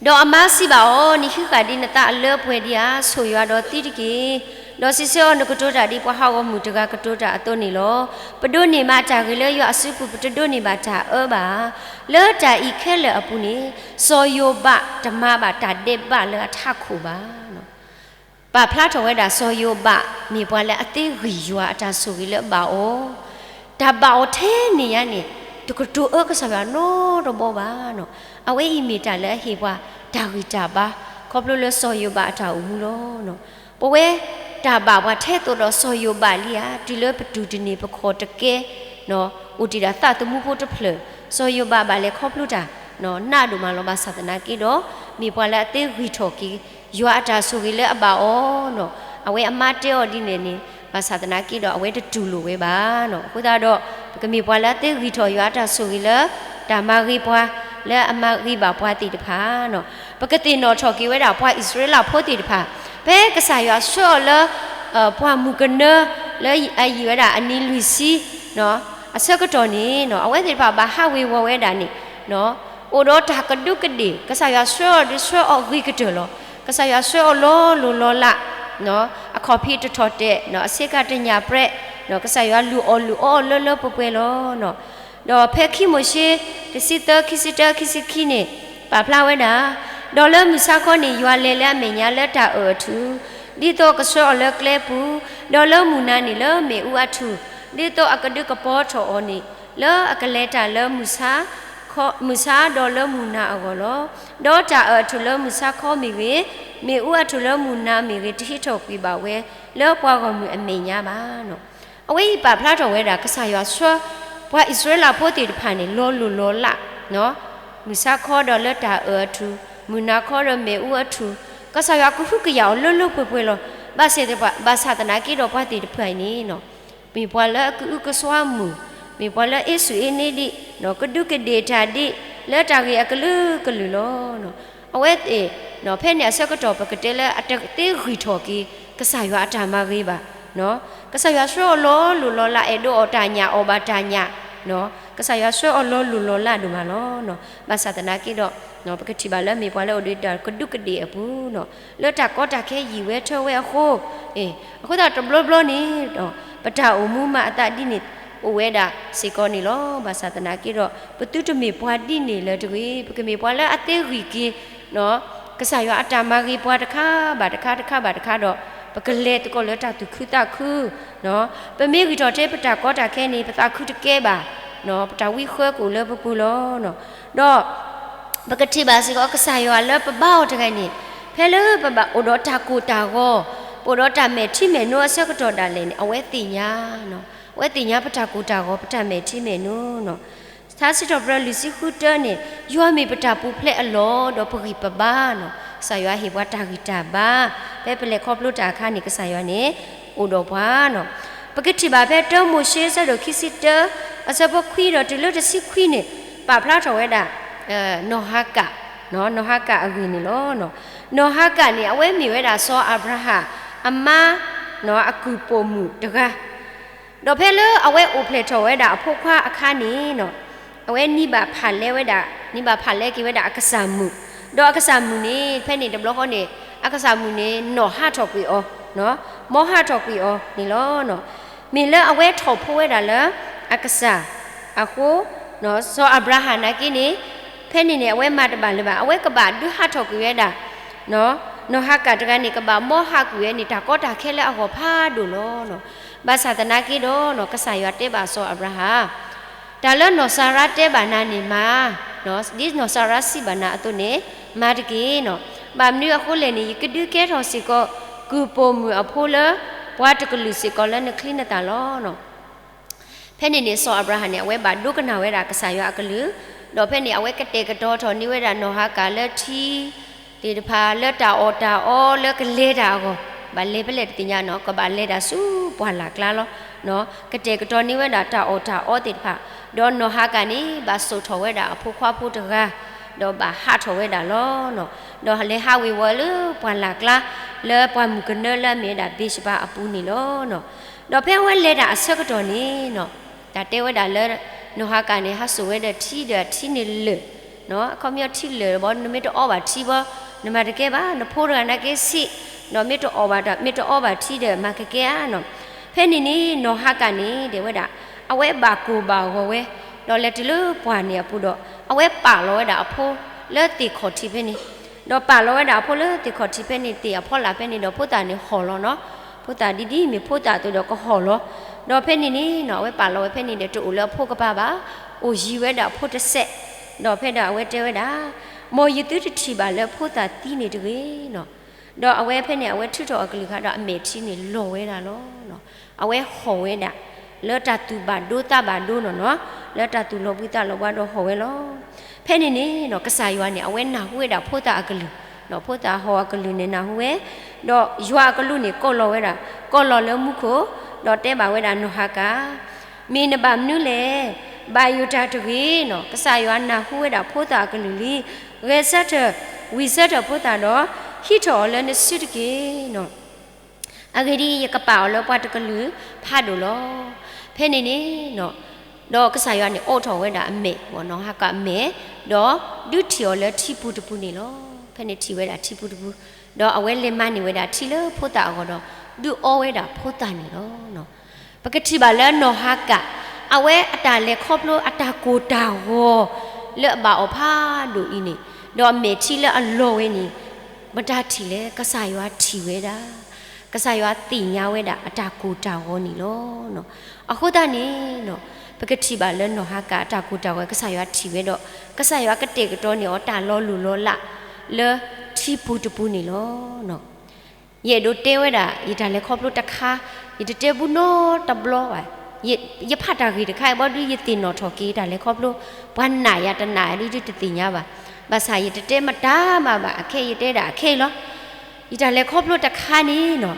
ဒီးအမါစံးဘၣ်အီၤ, နဟံးဃာ်ဒံးနသးအလၢပှဲၤဒံးဧါ, ဆိၣ်ယွၤဒီးသံတက့ၢ်. ဒီးစံးဆၢအီၤ, နကတိၤတၢ်ဒ်ပှၤဟးဂီၤမုၢ်တဂၤကတိၤတၢ်အသိးန့ၣ်လီၤ. ပဒိးန့ၢ်မးတၢ်ဂ့ၤလၢယွၤအစုပူၤ, ပတဒိးန့ၢ်ဘၣ်တၢ်အၢဘၣ်. လၢတၢ်အံၤခဲလၢာ်အပူၤန့ၣ် စီၤယိၤဘးတမၤဘၣ်တၢ်ဒဲးဘးလၢအထးခိၣ်ဘၣ်. ပာ်ဖျါထီၣ်ဝဲဒၣ်စီၤယိၤဘး မ့ၢ်ပှၤလၢအသ့ဂံၢ်ယွၤအတၢ်ဆိၣ်ဂ့ၤလၢအဘၣ်အီၤ, တၢ်ဘၣ်အီၤထဲန့ၣ်ညါန့ၣ် တကတိၤအၢကစၢ်ယွၤနီတဘီဘၣ်နီၤ. အဝဲအံၤမ့ၢ်တၢ်လၢအဟ့ၣ်ပှၤတၢ်ဂံၢ်တၢ်ဘါ ခီဖျိလၢစီၤယိၤဘးအတၢ်အိၣ်မူလီၤ. ပဝဲတၢ်ဘၣ်ပှၤထဲသိးဒီးစီၤယိၤဘးလံဧါ, တုၤလၢပတူၢ်တန့ၢ်ပခီၣ်တကဲ အိၣ်တ့ၢ်ဒၣ်သးသမူဖိတဖျၢၣ်, စီၤယိၤဘးဘၣ်လဲၤခီဖျိတၢ် နးဒိၣ်မးလီၤ. ဘၣ်ဆၣ်သနာ်က့ဒီး မ့ၢ်ပှၤလၢအသ့ဂံၢ်ထီၣ်က့ၤ ယွၤအတၢ်ဆိၣ်ဂ့ၤလၢအဘၣ်အီၤနီၤ. အဝဲအမါတဲအီၤဒ်န့ၣ်န့ၣ် ဘၣ်ဆၣ်သနာ်က့ဒီး အဝဲတတူၢ်လိာ်ဝဲဘၣ်နီၤ. အဃိသတးဒီး ပကမ့ၢ်ပှၤလၢအသ့ဂံၢ်ထီၣ်ယွၤအတၢ်ဆိၣ်ဂ့ၤလၢ တၢ်မၤဂ့ၤပှၤ လၢအမၤဂ့ၤဘၣ်ပှၤသ့ၣ်တဖၣ်နီၤ. ပကသ့ၣ်နီၣ်ထီၣ်က့ၤဝဲဒၣ်ပှၤအံၣ်စရ့လးဖိသ့ၣ်တဖၣ်, ဖဲကစၢ်ယွၤဆှၢအီၤလၢ ပှၢ်မုၢ်ကနၢလၢအယံာ်ဝဲဒၣ်အနံၤလွံၢ်ဆံ အဆၢကတီၢ်န့ၣ် အဝဲသ့ၣ်တဖၣ်ဘၣ်ဟးဝ့ၤဝီၤဝဲဒၣ်န့ၣ် အိၣ်ဒီးတၢ်ကဒူးကဒ့ၣ်, ကစၢ်ယွၤဆှၢအီၤဒီးဆှၢအီၤဂ့ၤကတၢၢ်လီၤ. ကစၢ်ယွၤဆှၢအီၤလီၤလိၢ်လီၤလး, အခီၣ်ဖံးတထီၣ်တဲာ်, အဆ့ကၤတညၣ်ပြဲး, ကစၢ်ယွၤလုၢ်အီၣ်လုၢ်အီအီၤလၢလၢပှဲၤပှဲၤလီၤ. ဒီးဖဲခံမိၤၡ့ တဆံသၢ ခံဆံတၢ ခံဆံခံန့ၣ် ပာ်ဖျါဝဲဒၣ်, ဒီးလၢမုၢ်ဆါခီန့ၣ် ယွၤလဲၤလၢအမဲာ်ညါလၢတၢ်အၢၣ်အထူၣ်, ဒ်သိးကဆှၢအီၤလၢကျဲပူၤ, ဒီးလၢမုၢ်နၤန့ၣ်လၢမ့ၣ်အူအထူၣ်, ဒ်သိးအကဒုးကပီၤထီၣ်အီၤန့ၣ် လၢအကလဲၤတၢ်လၢ မုၢ်ဆါဒီးလၢမုၢ်နၤအဂီၢ်လီၤ. ဒီးတၢ်အၢၣ်အထူၣ်လၢမုၢ်ဆါခီမ့ၢ်ဂ့ၤ, မ့ၣ်အူအထူၣ်လၢမုၢ်နၤမ့ၢ်ဂ့ၤ, တဟံးထီၣ်ကွံာ်ဘၣ်ဝဲ လၢပှၤဂီၢ်မုၢ်အမဲာ်ညါဘၣ်. အဝဲအံၤပာ်ဖျါထီၣ်ဝဲဒၣ် ကစၢ်ယွၤဆှၢ ပှၤအံၣ်စရ့လးဖိသ့ၣ်တဖၣ်န့ၣ် လီၤလိၢ်လီၤလး, မုၢ်ဆါခီဒီးလၢတၢ်အၢၣ်အထူၣ်, မုၢ်နၤခီဒီးမ့ၣ်အူအထူၣ်, ကစၢ်ယွၤကဟုကယာ်အီၤလၢလၢပှဲၤပှဲၤလီၤ. ဘၣ်ဆၣ်သနာ်က့ဒီး ပှၤသ့ၣ်တဖၣ်အံၤန့ၣ် မ့ၢ်ပှၤလၢအကအုကစွါမုာ်, မ့ၢ်ပှၤလၢအ့စူၢ်အ့န့ဒံး, ကဒူးကဒ့ၣ်တၢ်ဒံး လၢတၢ်ဂ့ၢ်အကလုာ်ကလုာ်လီၤ. အဝဲသ့ၣ် ဖဲန့ၣ်အဆၢကတီၢ် ပကတဲလၢအတသ့ဂံၢ်ထီၣ်က့ၤ ကစၢ်ယွၤအတၢ်မၤဂ့ၤဘၣ်. ကစၢ်ယွၤဆှၢအီၤလီၤလိၢ်လီၤလး အဲၣ်ဒိးအီၣ်တၢ်ညၣ်အီၣ်ဘၣ်တၢ်ညၣ်, ကစၢ်ယွၤဆှၢအီၤလီၤလိၢ်လီၤလးဒိၣ်မးလီၤ. ဘၣ်ဆၣ်သနာ်က့ဒီး ပကထံၣ်ဘၣ်လၢမ့ၢ်ပှၤလၢအိၣ်ဒီးတၢ်ကဒူးကဒ့ၣ်အပူၤ, လၢတၢ်ကီတၢ်ခဲယံာ်ဝဲထၢဝဲအဃိ, အဃိသတးတဘျီဘျီန့ၣ် ပတၢ်အိၣ်မူမၤအသးဒ်န့ၣ် အိၣ်ဝဲဒၣ်စ့ၢ်ကီးန့ၣ်လီၤ. ဘၣ်ဆၣ်သနာ်က့ဒီး ပသုတမ့ၢ်ပှၤဒ်န့ၣ်လၢၤတဂ့ၤ. ပကမ့ၢ်ပှၤလၢအသ့ဂံၢ်က့ၤ ကစၢ်ယွၤအတၢ်မၤဂ့ၤပှၤတခါဘၣ်တခါ တခါဘၣ်တခါဒီး ပကလဲၤသကိးလၢတၢ်သူၣ်ခုသးခု, ပမ့ၢ်ဂံၢ်ထီၣ်ထဲပတၢ်ကီတၢ်ခဲန့ၣ် ပသးခုတကဲဘၣ်, ပတၢ်ဝံဃၢကအိၣ်လၢပပူၤလီၤ. ဒီး ပကထံၣ်ဘၣ်စ့ၢ်ကီး ကစၢ်ယွၤလၢပဘါအီၤတဂၤန့ၣ် ဖဲလၢပဘၣ်အိၣ်ဒီးတၢ်ကိၢ်တၢ်ဂီၤ, ပအိၣ်ဒီးတၢ်မဲာ်ထံမဲာ်နိအဆၢကတီၢ်ဒၣ်လဲာ်န့ၣ် အဝဲသ့ၣ်ညါ, အဝဲသ့ၣ်ညါပတၢ်ကိၢ်တၢ်ဂီၤ ပတၢ်မဲာ်ထံမဲာ်နိန့ၣ် ထါစံးထီၣ်ပတြၢၤလွံၢ်ဆံဃုတၢန့ၣ် ယွၤမ့ၢ်ပတၢ်ပူၤဖျဲးအလီၢ် ဒီးပဂံၢ်ပဘါန့ၣ် ကစၢ်ယွၤဟ့ၣ်ပှၤတၢ်ဂံၢ်တၢ်ဘါ, ဖဲပလဲၤခီဖျိတၢ်အခါန့ၣ် ကစၢ်ယွၤန့ၣ် အိၣ်ဒီးပှၤန့ၣ်. ပကထံၣ်ဘၣ်ဖဲတၢမိၤၡ့အဆၢဒိၣ်ခံဆံတၢ အဆၢဖိခွံဒီးတုၤလၢတဆံခွံန့ၣ် ပာ်ဖျါထီၣ်ဝဲဒၣ် နီၢ်ဟၤကၣ်, နီၢ်ဟၤကၣ်အဂ့ၢ်န့ၣ်လီၤ. နီၢ်ဟၤကၣ်န့ၣ် အဝဲမ့ၢ်ဝဲဒၣ်စီၤအၤဘြၤဟၣ်အမါ အကုၢ်ပိာ်မုၣ်တဂၤ ဒီးဖဲလၢအဝဲအိၣ်ဖျဲၣ်ထီၣ်ဝဲဒၣ်အဖိခွါအခါန့ၣ် အဝဲနံၤဘၣ်ဖးလဲဝဲဒၣ်, နံၤဘၣ်ဖးလဲက့ၤဝဲဒၣ်အကစၢ်မုၣ်, ဒီးအကစၢ်မုၣ်န့ၣ် ဖဲန့ၣ်တဘျီဃီန့ၣ် အကစၢ်မုၣ်န့ၣ် နီၢ်ဟးထီၣ်ကွံာ်အီၤ, မ်ဟးထီၣ်ကွံာ်အီၤန့ၣ်လီၤ. မ့ၢ်လၢအဝဲထီၣ်ဖိဝဲဒၣ်လၢအကစၢ်အဃိ, စီၤအၤဘြၤဟၣ်နာ်က့န့ၣ် ဖဲန့ၣ်န့ၣ် အဝဲမၤတဘၣ်လၢၤဘၣ်, အဝဲကဘၣ်ဒုးဟးထီၣ်ကွံာ်ဝဲဒၣ် နီၢ်ဟၤကၣ်တဂၤန့ၣ် ကဘၣ်မ်ဟးကွံာ်ဝဲန့ၣ် တၢ်ကီတၢ်ခဲလၢအဂီၢ်ဖးဒိၣ်လီၤ. ဘၣ်ဆၣ်သနာ်က့ဒီး ကစၢ်ယွၤတဲဘၣ်စီၤအၤဘြၤဟၣ်, တၢ်လၢနီၢ်စၤရါတဲဘၣ်နၤန့ၣ်မၤ, ဒ်နီၢ်စၤရါစံးဘၣ်နၤအသိးန့ၣ် မၤတက့ၢ်. ဘၣ်မနုၤအဃိလဲၣ်န့ၣ် ယကဒုးကဲထီၣ်စ့ၢ်ကီး ကုၢ်ပိာ်မုၣ်အဖိလၢ ပှၤတကလုာ်စ့ၢ်ကီးလၢနချံနသၣ်လီၤ. ဖဲန့ၣ်န့ၣ် စီၤအၤဘြၤဟၣ်န့ၣ် အဝဲဘၣ်ဒိကနၣ်ဝဲဒၣ်ကစၢ်ယွၤအကလုၢ်, ဒီးဖဲန့ၣ် အဝဲကတဲာ်ကတီၤထီၣ်န့ၢ်ဝဲဒၣ်နီၢ်ဟၤကၣ်လၢထံသ့ၣ်တဖၣ် လၢတၢ်အီၣ်တၢ်အီလၢကလဲၤတၢ်အဂီၢ်, ဘၣ်လဲၤဖဲလဲၣ်တသ့ၣ်ညါန့ၣ် ကဘၣ်လဲၤတၢ်ဆူပှၢ်လၢ်ကျါလီၤ. ကတဲာ်ကတီၤန့ၢ်ဝဲဒၣ်တၢ်အီၣ်တၢ်အီသ့ၣ်တဖၣ်, ဒီးနီၢ်ဟၤကၣ်န့ၣ် ဘၣ်စိာ်ထီၣ်ဝဲဒၣ်အဖိခွါဖိတဂၤ, ဒီးဘၣ်ဟးထီၣ်ဝဲဒၣ်လီၤ. ဒီးလဲၤဟးဝ့ၤဝီၤလၢပှၢ်လၢ်ကျါ လၢပှၢ်မုၢ်ကနၢလၢအမ့ၢ်ဝဲဒၣ်ဘ့းၡဘၤအပူၤန့ၣ်လီၤ. ဒီးဖဲအဝဲလဲၤတၢ်အဆၢကတီၢ်န့ၣ် တၢ်တဲဝဲဒၣ်လၢ နီၢ်ဟၤကၣ်န့ၣ် ဟးစိာ်ဝဲဒီးထံဒီးအထံန့ၣ်လၢာ်, အခီပညီထံလၢာ်ဘီ နမ့ၢ်တအီဘၣ်ထံဘီ နမၤတကဲဘၣ်, နဖိတဂၤနာ်က့စံး, ဒီးမ့ၢ်တအီၣ်ဘၣ်တၢ် မ့ၢ်တအီဘၣ်ထံဒီးမၤကကဲဧါန့ၣ်. ဖဲန့ၣ်န့ၣ် နီၢ်ဟၤကၣ်န့ၣ် တဲဝဲဒၣ် အဝဲဘၣ်ကိၢ်ဘၣ်ဂီၤဝဲ, ဒီးလဲၤတုၤလၢပှၢ်န့ၣ်အပူၤဒီး အဝဲပာ်လီၤဝဲဒၣ်အဖိလၢသ့ၣ်ခီၣ်ထံးဖဲန့ၣ်, ဒီးပာ်လီၤဝဲဒၣ်အဖိလၢသ့ၣ်ခီၣ်ထံးဖဲန့ၣ် သ့ၣ်အဖီလာ်ဖဲန့ၣ်ဒီး ဖိသၣ်န့ၣ်ဟီၣ်လီၤန့ၣ်, ဖိသၣ်ဒ်ဒ်မ့ၢ်ဖိသၣ်အသိးဒီးကဟီၣ်လီၤ. ဒီးဖဲန့ၣ်န့ၣ် အဝဲပာ်လီၤဝဲဖဲန့ၣ်ဒီး တအိၣ်လၢအဖိကပၤဘၣ်, အိၣ်ယံၤဝဲဒၣ်အဖိတစဲး, ဒီးဖဲဒၣ်အဝဲတဲဝဲဒၣ်, မ်ယသုတထံၣ်ဘၣ်လၢဖိသၣ်သံန့ၣ်တဂ့ၤန့ၣ်. ဒီးအဝဲဖဲန့ၣ် အဝဲထုးထီၣ်အကလုၢ်ခါဒီး အမဲာ်ထံန့ၣ်လီၤဝဲဒၣ်လီၤ. အဝဲဟီၣ်ဝဲဒၣ် လၢတၢ်သူၣ်ဘၣ်ဒိသးဘၣ်ဒိန့ၣ်, လၢတၢ်သူၣ်လီၤဘှံးသးလီၤဘှါဒီးဟီၣ်ဝဲလီၤ. ဖဲန့ၣ်န့ၣ် ကစၢ်ယွၤန့ၣ် အဝဲနၢ်ဟူဝဲဒၣ်ဖိသၣ်အကလုၢ်, ဖိသၣ်ဟီၣ်အကလုၢ်န့ၣ်နၢ်ဟူဝဲ, ဒီးယွၤအကလူးန့ၣ် ကိးလီၤဝဲဒၣ်, ကိးလီၤလၢမူခိၣ်, ဒီးတဲဘၣ်ဝဲဒၣ်နီၢ်ဟၤကၣ်, မ့ၢ်နဘၣ်မနုၤလဲၣ်, ဘၣ်ယိၣ်တၢ်တဂ့ၤန့ၣ်, ကစၢ်ယွၤနၢ်ဟူဝဲဒၣ်ဖိသၣ်အကလုၢ်လံ, ဂဲၤဆၢထၢၣ် ဝံၢ်ဆၢထၢၣ်ဖိသၣ်ဒီး ဟံးထီၣ်အီၤလၢနစုတက့ၢ်. အဂ့ၢ်ဒ်အံၤ, ယကပာ်အီၤလၢပှၤတကလုာ်ဖးဒိၣ်လီၤ. ဖဲန့ၣ်န့ၣ်, ဒီးကစၢ်ယွၤန့ၣ်အိးထီၣ်ဝဲဒၣ်အမဲာ်, နီၢ်ဟၤကၤအမဲာ်, ဒီးဒုးထံၣ်အီၤလၢထံပူၤတပူၤန့ၣ်လီၤ. ဖဲန့ၣ်ထံၣ်ဝဲဒၣ်ထံပူၤတပူၤ, ဒီးအဝဲလဲၤမၤန့ၢ်ဝဲဒၣ်ထံလၢဖိသၣ်အဂီၢ်ဒီး ဒုးအီဝဲဒၣ်ဖိသၣ်န့ၣ်လီၤ. ပကထံၣ်ဘၣ်လၢနီၢ်ဟၤကၤ အဝဲအတၢ်လဲၤခီဖျိအတၢ်ကိၢ်တၢ်ဂီၤ လၢအဘၣ်အီၤဖးဒိၣ်အံၤန့ၣ်, ဒီးအမဲာ်ထံလၢအလီၤဝဲန့ၣ်, မတၤထံၣ်လဲၣ်, ကစၢ်ယွၤထံၣ်ဝဲဒၣ်, ကစၢ်ယွၤသ့ၣ်ညါဝဲဒၣ်အတၢ်ကိၢ်တၢ်ဂီၤန့ၣ်လီၤ. အဃိသတးန့ၣ်, ပကထံၣ်ဘၣ်လၢနီၢ်ဟၤကၤအတၢ်ကိၢ်တၢ်ဂီၤ ကစၢ်ယွၤထံၣ်ဝဲဒီး ကစၢ်ယွၤကတဲာ်ကတီၤန့ၢ်အီၤတၢ်လီၤလိၢ်လီၤလး လၢထံပူၤတပူၤန့ၣ်လီၤ. ယအဲၣ်ဒိးတဲဝဲဒၣ် ယတၢ်လဲၤခီဖျိတခါ, ယတတဲဘူးနီတဘျီဘၣ်. ယဖးတၢ်ဂ့ၢ်တခါအံၤ ဘီဒုးယသ့ၣ်နီၣ်ထီၣ်က့ၤ ယတၢ်လဲၤခီဖျိ, ပှၤနာ်ယၤတနာ်ယၤဒုးတသ့ၣ်ညါဘၣ်. ဘၣ်ဆၣ်ယတတဲမတၤမးဘၣ်, အခဲအံၤယတဲဒၣ်အခဲအံၤလီၤ. ယတၢ်လဲၤခီဖျိတခါန့ၣ်နီၤ,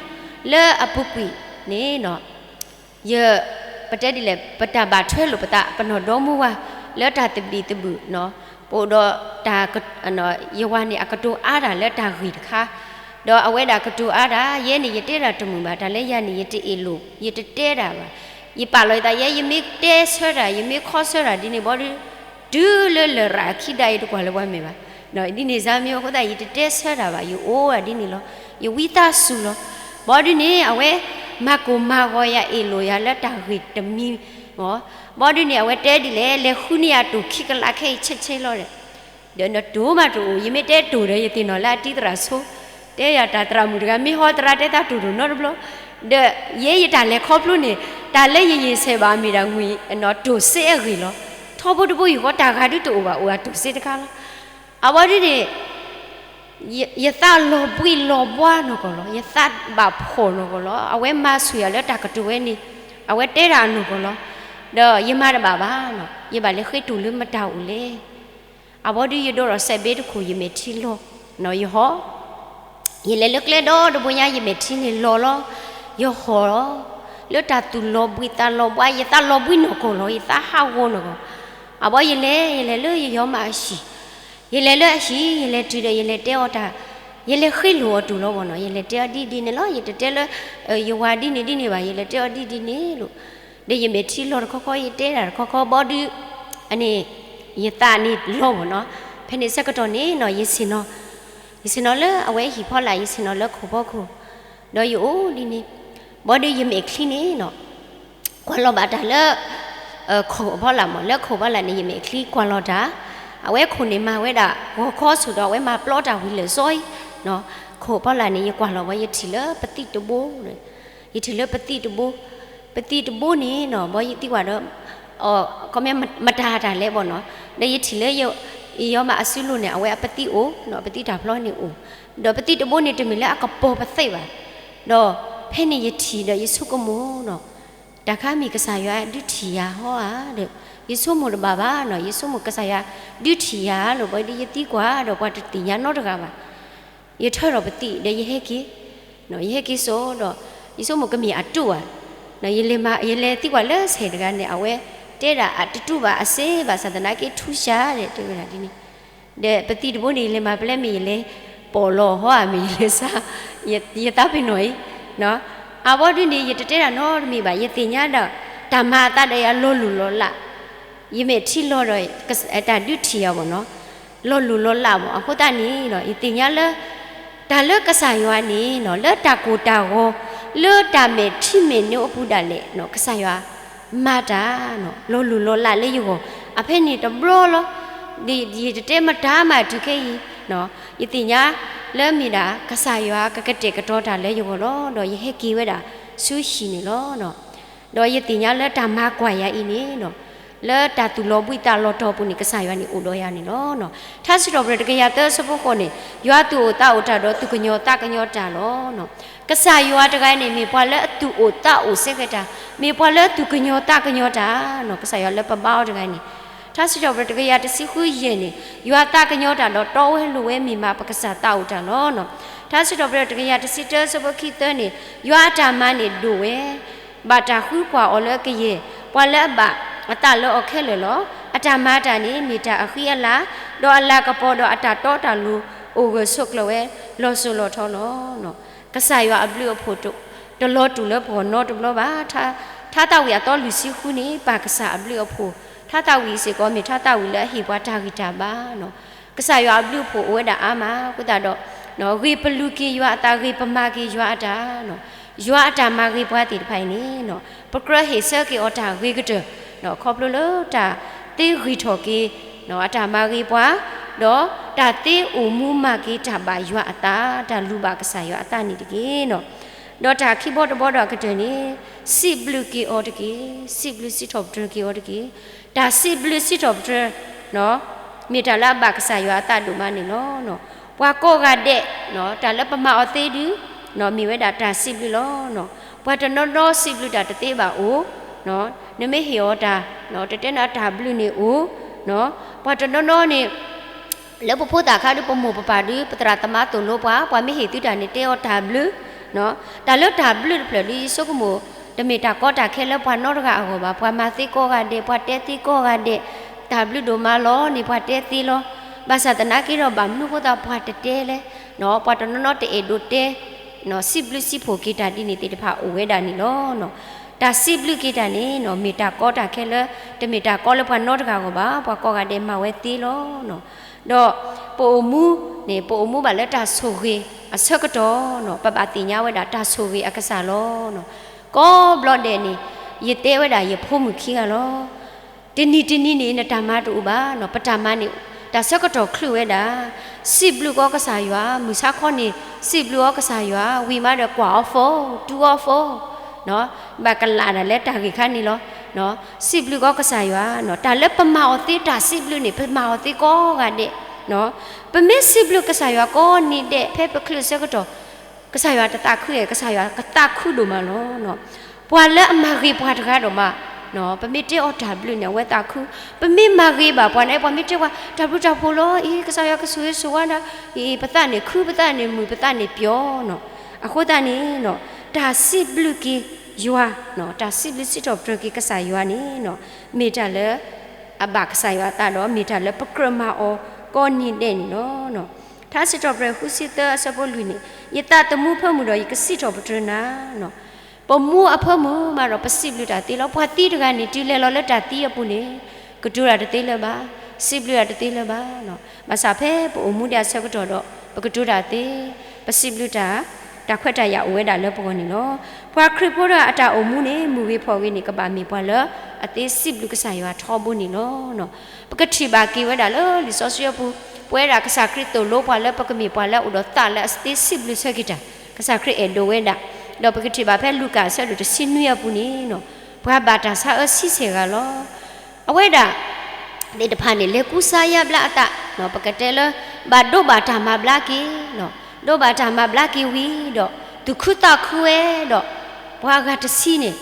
လၢအပူၤကွံာ်န့ၣ်နီၤ, ယ, ပတဲဒ်လဲၣ်, ပတၢ်ဘၣ်ထွဲလိာ်ပသး ပနီၢ်ဒီမါဝၤ လၢတၢ်သဘံၣ်သဘုၣ်နီၤ, ပအိၣ်ဒီးတၢ်, ယဝၤန့ၣ် အကတိၤအါတၢ်လၢတၢ်ဂ့ၢ်တခါ, ဒီးအဝဲဒၣ်ကတိၤအါတၢ်, ယဲန့ၣ်ယတဲတၢ်တမုာ်ဘၣ်, တၢ်လၢယၤန့ၣ် ယတအ့ၣ်လိာ်, ယတတဲတၢ်ဘၣ်. ယပာ်လီၤယသး ယဲယမ့ၢ်တဲဆၢတၢ် ယမ့ၢ်ခီဆၢတၢ်ဒ်န့ၣ် ဘီဒုး, တုၤလၢလရာ်ခံဒါ ယတကွၢ်လၢပှၤမဲာ်ဘၣ်. ဒ်န့ၣ်စါမ့ၢ်အဃိသတး ယတတဲဆၢတၢ်ဘၣ်, ယအိၣ်ဒၣ်ဒ်န့ၣ်လီၤ. ယဝံသးစူၤလီၤ. ဘီဒုးန့ၣ် အဝဲမၤကိၢ်မၤဂီၤယၤ အ့ၣ်လိာ်ယၤလၢတၢ်ဂ့ၢ်တမံၤ, ဘီဒုးန့ၣ် အဝဲတဲဒ်လဲၣ်, လဲၤဃုန့ၢ်ယၤတိၢ်ခံကလးခဲအံၤဆဲးဆဲးလီၤဒီး, ဒီးနတိၢ်မးတအိၣ်, ယမ့ၢ်တဲတိၢ်ဒီး ယသ့ၣ်နီၣ်လၢအတံၤသရၣ်ဆိ, တဲယၤတၢ်သရၣ်မုၣ်တဂၤ မ့ၢ်ဟီသရၣ်တဲသးတိၢ်တအိၣ်နီတဘျီ, ဒီးယဲယတၢ်လဲၤခီဖျိန့ၣ်, တၢ်လၢယယံာ်ဆဲးဘၣ်အမ့ၢ်ဒၣ် ငွေ, တိၢ်စ့အဂ့ၢ်လီၤ. ထီဘိတဘိယူၢ်ဃီ တၢ်ဂၤဒုးတအိၣ်ဘၣ်, အိၣ်ဒၣ်တိၢ်စ့တခါလီၤ. အဝဲဒ်န့ၣ် ယသးလီၤဘှံးလီၤဘှါနီၢ်ကီၢ်လီၤ, ယသးဘၣ်ဖှီၣ်နီၢ်ကီၢ်လီၤ. အဝဲမၤဆူၣ်ယၤလၢတၢ်ကတိၤဝဲန့ၣ်, အဝဲတဲဒၣ်အနီၢ်ကီၢ်လီၤ. ဒီးယမၤတဘၣ်ဘၣ်နီၤ, ယဘၣ်လဲၤဃ့တိၢ်လၢမတၤအိၣ်လဲၣ်. အဝဲဒုးယဒိးဒီးစဲးဘ့တခိၣ် ယမဲာ်ထံလီၤ, ယဟီၣ် ယလဲၤလၢကျဲဒီတဘိညါ ယမဲာ်ထံန့ၣ်လီၤလီၤ, ယဟီၣ်လီၤ, လၢတၢ်သူၣ်လီၤဘှံးသးလီၤဘှါ ယသးလီၤဘှံးနီၢ်ကီၢ်လီၤ, ယသးဟးဂီၤနီၢ်ကီၢ်. အဝဲယလဲၤ ယလဲၤလၢယယီၤမးအဟံၣ်, ယလဲၤလၢအဟံၣ် ယလဲၤတုၤဒီး ယလဲၤတဲအီၤတၢ်, ယလဲၤဃ့လိာ်အီၤတုၤလီၤဘၣ်နီၤ, ယလဲၤတဲအီၤဒ်ဒ်န့ၣ်လီၤ, ယတတဲလၢ ယဝၤဒ်န့ၣ်ဒ်န့ၣ်ဘၣ်, ယလဲၤတဲအီၤဒ်ဒ်န့ၣ်လီၤ. ဒီးယမဲာ်ထံလီၤတခီခီ ယတဲတၢ်တခီခီ ဘီဒုး, န့ၣ်, ယသးန့ၣ်လီၤဘၣ်နီၤ. ဖဲန့ၣ်ဆၢကတီၢ်န့ၣ်နီၤ ယဆ့ၣ်နီၤ, ယဆ့ၣ်နီၤလၢအဝဲဟံၣ်ဖီလာ်, ယဆ့ၣ်နီၤလၢခိၣ်ဖီခိၣ်, ဒီးယအိၣ်ဒ်န့ၣ်, ဘီဒုးယမဲာ်ချံန့ၣ်နီၤ ကွၢ်လီၤဘၣ်တၢ်လၢ ခိၣ်အဖီလာ်မး, လၢခိၣ်ဖီလာ်န့ၣ် ယမဲာ်ချံကွၢ်လီၤတၢ်, အဝဲခိၣ်န့ၣ်မၤဝဲဒၣ် ဂီၤခီဆူၣ်ဒီး အဝဲမၤပျီတၢ်ဝံၤလၢာ်စီအံၤ, ခိၣ်ဖီလာ်န့ၣ် ယကွၢ်လီၤဘၣ် ယထံၣ်လၢပသံၣ်တဘိ, ယထံၣ်လၢပသံၣ်တဘိ, ပသံၣ်တဘိန့ၣ်နီၤ ဘီယသံကွၢ်ဒီး, ခီမ့ၢ်မတၤတၢ်လဲၣ်ဘၣ်နီၤ, ဒီးယထံၣ်လၢ ယယီၤမးအစုလိၤန့ၣ် အဝဲအပသံၣ်အိၣ်, ပသံၣ်တၢ်ဖျီန့ၣ်အိၣ်, ဒီးပသံၣ်တဘိန့ၣ် တမ့ၢ်လၢအကပီၤပသ့ဘၣ်, ဒီးဖဲန့ၣ်ယထံၣ်ဒီးယဆိကမိၣ်နီၤ, တၢ်ခါမ့ၢ်ကစၢ်ယွၤဒုးထံၣ်ယၤဟီဧါဒီး, ယဆိကမိၣ်တဘၣ်ဘၣ်နီၤ, ယဆိကမိၣ်ကစၢ်ယွၤဒုးထံၣ်ယၤလီၤ, ဘၣ်ဒီးယသံကွၢ်ဒီးပှၤတသ့ၣ်ညါနီတဂၤဘၣ်. ယထၢထီၣ်ပသံၣ်ဒီးယဟဲက့ၤ, ယဟဲက့ၤစိဒီး, ယဆိကမိၣ်ကမ့ၢ်အတူၢ်ဧါ, ယလဲၤမၤ ယလဲၤသံကွၢ်လၢဆဲးတဂၤန့ၣ် အဝဲတဲဒၣ်အတတူၢ်ဘၣ်အစ့ဘၣ် ဆၣ်သနာ်က့ထူစှၤဒီး တဲဝဲဒၣ်ဒ်န့ၣ်, ဒီးပသံၣ်တဘိန့ၣ် ယလဲၤမၤပျဲမ့ၢ်ယလဲၤပိာ်လီၤဟီဧါ မ့ၢ်ယလဲၤဆါ, ယသးပ့ၤနီၣ်အံၤ, အဘီဒုးန့ၣ် ယတတဲတၢ်နီတမံၤဘၣ်, ယသ့ၣ်ညါဒီး တၢ်မၤအသးဒီးယၤလီၤလိၢ်လီၤလး, ယမဲာ်ထံလီၤဒီး တၢ်ဒုးထံၣ်ယၤဘၣ်နီၤ, လီၤလိၢ်လီၤလးဘၣ်, အဃိသတးန့ၣ် ယသ့ၣ်ညါလၢ တၢ်လၢကစၢ်ယွၤန့ၣ်နီၤ လၢတၢ်ကိၢ်တၢ်ဂီၤ လၢတၢ်မဲာ်ထံမဲာ်နိအပူၤဒၣ်လဲာ်နီၤ ကစၢ်ယွၤမၤတၢ်နီၤ လီၤလိၢ်လီၤလးလၢယဂီၢ်, အဖဲန့ၣ်တဘျီလီၤ. ယတတဲမတၤမးတုၤခဲအံၤ, ယသ့ၣ်ညါလၢမ့ၢ်ဒၣ် ကစၢ်ယွၤကကတဲာ်ကတီၤတၢ်လၢယဂီၢ်လီၤ. ဒီးယဟဲက့ၤဝဲဒၣ်ဆူဟံၣ်န့ၣ်လီၤ. ဒီးယသ့ၣ်ညါလၢတၢ်မၤကွၢ်ယၤအံၤန့ၣ်နီၤ လၢတၢ်သူၣ်လီၤဘှံးသးလီၤတီၤပူၤန့ၣ် ကစၢ်ယွၤန့ၣ်အိၣ်ဒီးယၤန့ၣ်လီၤ. ထါစံးထီၣ်ပတြၢၤတကယၤသၢဆၢဖိဃိးန့ၣ် ယွၤသူၣ်အိၣ်သးအိၣ်တၢ်ဒီးသူၣ်ကညီၤသးကညီၤတၢ်လီၤ. ကစၢ်ယွၤတဂၤန့ၣ် မ့ၢ်ပှၤလၢအသူၣ်အိၣ်သးအိၣ်စ့ၢ်ကီးတၢ်, မ့ၢ်ပှၤလၢသူၣ်ကညီၤသးကညီၤတၢ်နီၤ. ကစၢ်ယွၤလၢပဘါအီၤတဂၤန့ၣ် ထါစံးထီၣ်ပတြၢၤတကယၤတဆံဃုယဲၢ်န့ၣ် ယွၤသးကညီၤတၢ်ဒီးတီဝဲလိၤဝဲမ့ၢ်မး ပကစၢ်သးအိၣ်တၢ်လီၤ. ထါစံးထီၣ်ပတြၢၤတကယၤတဆံတၢဆၢဖိခံသၢန့ၣ် ယွၤအတၢ်မၤန့ၣ်ဒိၣ်ဝဲ ဘၣ်တၢ်ဃုကွၢ်အီၤလၢအကယဲၢ် ပှၤလၢအဘၣ်အသးလၢအီၤခဲလၢာ်လီၤ. အတၢ်မၤတၢ်န့ၣ် မ့ၢ်တၢ်အဃံအလၤ ဒီးအလၤကပီၤဒီးအတၢ်တီတၢ်လိၤ အိၣ်ဂၢၢ်ဆိးကျၢၤဝဲ လီၤစိၤလီၤထီလီၤ. ကစၢ်ယွၤအဘျုးအဖှိၣ် တလီၤတူာ်လၢပဂီၢ်နီတဘျီဘၣ်. ထါတၢ်ဝံၣ်အသီလွံၢ်ဆံဃုန့ၣ် ပၢ်ကစၢ်အဘျုးအဖှိၣ်, ထါတၢ်ဝံၣ်စ့ၢ်ကီး မ့ၢ်ထါတၢ်ဝံၣ်လၢအဟ့ၣ်ပှၤတၢ်ဂံၢ်တၢ်ဘါ. ကစၢ်ယွၤအဘျုးအဖှိၣ်အိၣ်ဝဲဒၣ်အါမးအဃိသတးဒီး ဂ့ၤပလူၤက့ၤယွၤအသး, ဂ့ၤပမၤက့ၤယွၤအတၢ်, ယွၤအတၢ်မၤဂ့ၤပှၤသ့ၣ်တဖၣ်အံၤန့ၣ် ပကြၢးဟ့ၣ်ဆၢက့ၤအီၤတၢ်ဂ့ၤကတၢၢ် ခီဖျိလၢတၢ်သ့ဂံၢ်ထီၣ်က့ၤ အတၢ်မၤဂ့ၤပှၤ, ဒီးတၢ်သ့အိၣ်မူမၤက့ၤတၢ်ဘၣ်ယွၤအသး, တၢ်လူၤဘၣ်ကစၢ်ယွၤအသးန့ၣ်တက့ၢ်. ဒီးတၢ်ခံဘီတဘီဒီးအကတၢၢ်န့ၣ် စံးဘျုးက့ၤအီၤတက့ၢ်. စံးဘျုးစံးထီၣ်ပတြၢၤက့ၤအီၤတက့ၢ်. တၢ်စံးဘျုးစံးထီၣ်ပတြၢၤ မ့ၢ်တၢ်လၢအဘၣ်ကစၢ်ယွၤအသးဒိၣ်မးန့ၣ်လီၤ. ပှၤကိးဂၤဒဲး တၢ်လၢပမၤအီၤသ့ဒု မ့ၢ်ဝဲဒၣ်တၢ်စံးဘျုးလီၤ. ပှၤတနီၤနီၤစံးဘျုးတၢ်တသ့ဘၣ်အိၣ်, နမ့ၢ်ဟ့ၣ်အီၤတၢ် တတဲနၤတၢ်ဘျုးန့ၣ်အိၣ်, ပှၤတနီၤနီၤန့ၣ် လၢပဖိသၣ်ခါဒု ပမိၢ်ပပၢ်ဒု ပသရၣ်သမါသိၣ်လိပှၤ, ပှၤမ့ၢ်ဟ့ၣ်သုတၢ်န့ၣ် တဲအီၤတၢ်ဘျုး, တၢ်လၢတၢ်ဘျုးတဖျၢၣ်ဒု ယဆိကမိၣ် တမ့ၢ်တၢ်ကီတၢ်ခဲလၢပှၤနီတဂၤအဂီၢ်ဘၣ်. ပှၤမၤသ့ကိးဂၤဒဲး, ပှၤတဲသ့ကိးဂၤဒဲး, တၢ်ဘျုးဒိၣ်မးလီၤန့ၣ် ပှၤတဲသ့လီၤ. ဘၣ်ဆၣ်သနာ်က့ဒီး ဘၣ်မနုၤအဃိသတးပှၤတတဲလဲၣ်, ပှၤတနီၤနီၤတအဲၣ်ဒိးတဲ စံးဘျုးစံးဖှိၣ်က့ၤတၢ်ဒ်န့ၣ်သ့ၣ်တဖၣ်အိၣ်ဝဲဒၣ်န့ၣ်လီၤ. တၢ်စံးဘျုးက့ၤတၢ်န့ၣ် မ့ၢ်တၢ်ကီတၢ်ခဲလၢ တမ့ၢ်တၢ်ကီလၢပှၤနီတဂၤအဂီၢ်ဘၣ်, ပှၤကိးဂၤဒဲးမၤဝဲသ့လီၤ. ဒီးပအိၣ်မူန့ၣ် ပအိၣ်မူဘၣ်လၢတၢ်ဆိၣ်ဂ့ၤအဆၢကတီၢ်န့ၣ် ပဘၣ်သ့ၣ်ညါဝဲဒၣ်တၢ်ဆိၣ်ဂ့ၤအကစၢ်လီၤ. ကိးဘျီဒဲးန့ၣ် ယတဲဝဲဒၣ်ယဖိမုၣ်ခံဂၤလီၤ. တနံၤတနံၤန့ၣ် နတၢ်မၤတအိၣ်ဘၣ်, ပတၢ်မၤန့ၣ် တၢ်ဆၢကတီၢ်ချုးဝဲဒၣ်, စံးဘျုးက့ၤကစၢ်ယွၤ, မုၢ်ဆါခီန့ၣ် စံးဘျုးအီၤကစၢ်ယွၤ, ဝံၤမးဒီးကွၢ်အီၤဖိ, တူၢ်အီၤဖိ, ဘၣ်ကလးဒၣ်လၢတၢ်ဂ့ၢ်ခါန့ၣ်လီၤ. စံးဘျုးက့ၤကစၢ်ယွၤ, တၢ်လၢပမၤအီၤသ့တၢ်စံးဘျုးန့ၣ် ပမၤအီၤသ့ကိးဂၤဒဲး, ပမ့ၢ်စံးဘျုးကစၢ်ယွၤကိးနံၤဒဲး ဖဲပချုးအဆၢကတီၢ် ကစၢ်ယွၤတသးခုဧါ, ကစၢ်ယွၤကသးခုဒိၣ်မးလီၤ. ပှၤလၢအမၤဂ့ၤပှၤတဂၤဒီးမး, ပမ့ၢ်တဲအီၤတၢ်ဘျုးန့ၣ် အဝဲသးခု, ပမ့ၢ်မၤဂ့ၤဘၣ်ပှၤန့ၣ် ပှၤမ့ၢ်တဲပှၤ တၢ်ဘျုးတၢ်ဖှိၣ်လီၤအံၤ, ကစၢ်ယွၤကဆိၣ်ဂ့ၤဆိၣ်ဝါဒၣ်အံၤ, ပသးန့ၣ်ခု ပသးန့ၣ်မုာ် ပသးန့ၣ်ပျီၤန့ၣ်. အဃိသတးန့ၣ် တၢ်စံးဘျုးက့ၤယွၤ, တၢ်စံးဘျုးစံးထီၣ်ပတြၢၤက့ၤကစၢ်ယွၤန့ၣ် မ့ၢ်တၢ်လၢ အဘၣ်ကစၢ်ယွၤအသးဒီး မ့ၢ်တၢ်လၢပကြၢးမၤအီၤကိးနံၤဒဲးန့ၣ်လီၤ. ထါစံးထီၣ်ပတြၢၤဃုဆံသၢအဆၢဖိလွံၢ်န့ၣ်, ယသးသမူအဖၢမုၢ်ဒီး ယကစံးထီၣ်ပတြၢၤနၤ. ပမူအဖၢမုၢ်မးဒီး ပစံးဘျုးတၢ်သ့လီၤ. ပှၤသံတဂၤန့ၣ် တုၤလဲၤလီၤလၢတၢ်သံအပူၤန့ၣ် ကတိၤတၢ်တသ့လၢၤဘၣ်, စံးဘျုးတၢ်တသ့လၢၤဘၣ်. ဘၣ်ဆၣ်ဖဲပအိၣ်မူဒံးအဆၢကတီၢ်ဒီး ပကတိၤတၢ်သ့, ပစံးဘျုးတၢ်, တၢ်ခွဲးတၢ်ယာ်အိၣ်ဝဲဒၣ်လၢပဂီၢ်န့ၣ်လီၤ. ပှၤခရံာ်ဖိတဂၤအတၢ်အိၣ်မူန့ၣ် မုၢ်ဂ့ၤဖှီၣ်ဂ့ၤန့ၣ် ကဘၣ်မ့ၢ်ပှၤလၢအသ့စံးဘျုးကစၢ်ယွၤထီဘိန့ၣ်လီၤ. ပကထံၣ်ဘၣ်က့ၤဝဲဒၣ်လၢလံာ်စီဆှံအပူၤ, ပဝဲဒၣ်ကစၢ်ခရံာ်သိၣ်လိပှၤလၢပကမ့ၢ်ပှၤလၢအအိၣ်ဒီးသးလၢအသ့စံးဘျုးဆၢက့ၤတၢ်, ကစၢ်ခရံာ်အဲၣ်ဒိးဝဲဒၣ်, ဒီးပကထံၣ်ဘၣ်ဖဲလူၤကၣ်အဆၢဒိၣ်တဆံနွံအပူၤန့ၣ် ပှၤဘၣ်တၢ်ဆါအၢဆံဆဲၣ်ဂၤလီၤ. အဝဲဒၣ်သ့ၣ်တဖၣ်န့ၣ် လဲၤကူစါယါဘျါအသး, ပကတဲလၢ ဘၣ်ဒိဘၣ်တၢ်မၤဘျါက့ၤ, ဒိဘၣ်တၢ်မၤဘျါက့ၤဝံၤဒီး သူၣ်ခုသးခုဝဲဒီး ပှၤဂၤတဆံန့ၣ်,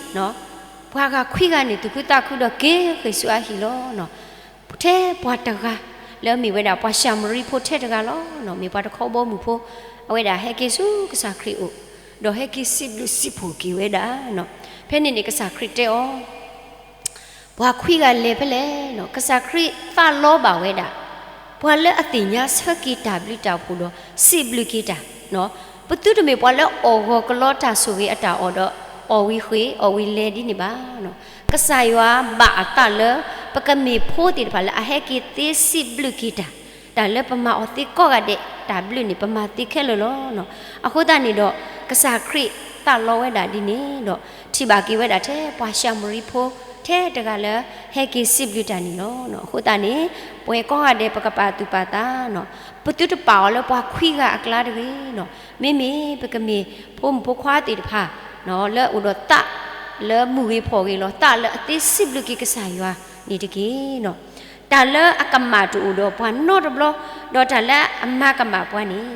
ပှၤဂၤခွံဂၤန့ၣ် သူၣ်ခုသးခုဒီးက့ၤဃ့ၢ်ဆူအဟံၣ်လီၤ. ထဲပှၤတဂၤ လၢအမ့ၢ်ဝဲဒၣ်ပှၤၡၤမရံဖိထဲတဂၤလီၤ. မ့ၢ်ပှၤတခီဘီမုၢ်ဖိ, အဝဲဒၣ်ဟဲက့ၤဆူကစၢ်ခရံာ်အိၣ်, ဒီးဟဲက့ၤစံးဘျုးစံးဖှိၣ်က့ၤဝဲဒၣ်. ဖဲန့ၣ်န့ၣ် ကစၢ်ခရံာ်တဲအီၤ ပှၤခွံဂၤလဲၤဖဲလဲၣ်န့ၣ် ကစၢ်ခရံာ်သးလီဘၣ်ဝဲဒၣ် ပှၤလၢအသ့ၣ်ညါဆၢက့ၤတၢ်ဘျုးတၢ်ဖှိၣ်ဒီးစံးဘျုးက့ၤတၢ်, ပသုတမ့ၢ်ပှၤလၢအီၣ်ဂီၤကလီတၢ်ဆိၣ်ဂ့ၤအတၢ်အီၣ်ဒီး အီၣ်ဝံၤဃ့ၢ် အီၣ်ဝံၤလဲၤဒ်န့ၣ်ဘၣ်. ကစၢ်ယွၤဘၣ်အသးလၢ ပကမ့ၢ်ဖိသ့ၣ်တဖၣ်လၢအဟဲက့ၤသ့စံးဘျုးက့ၤတၢ်, တၢ်လၢပမၤအီၤသ့ကိးဂၤဒဲး တၢ်ဘျုးန့ၣ် ပမၤသ့ခဲလၢာ်လီၤ. အဃိသတးန့ၣ်ဒီး ကစၢ်ခရံာ်သးလီဝဲဒၣ်ဒ်န့ၣ်ဒီး ထံၣ်ဘၣ်က့ၤဝဲဒၣ်ထဲပှၤၡၤမရံဖိ ထဲတဂၤလၢ ဟဲက့ၤစံးဘျုးတၢ်န့ၣ်လီၤ. အဃိသတးန့ၣ် ပဝဲကိးဂၤဒဲး ပကပာ်သူၣ်ပာ်သးန့ၣ်, ပသုတပာ်အီၤလၢပှၤခွံဂၤအကျါတဂ့ၤန့ၣ်, မ့မ့ၢ်ပကမ့ၢ်ဖိမုၣ်ဖိခွါသ့ၣ်တဖၣ် လၢအအိၣ်ဒီးသးလၢမုၢ်ဂ့ၤဖှီၣ်ဂ့ၤလီၤ, သးလၢအသ့စံးဘျုးက့ၤကစၢ်ယွၤန့ၣ်တက့ၢ်. တၢ်လၢအကမၣ်တအိၣ်ဒီးပှၤနီတဘျီ, ဒီးတၢ်လၢအမၤကမၣ်ပှၤန့ၣ်,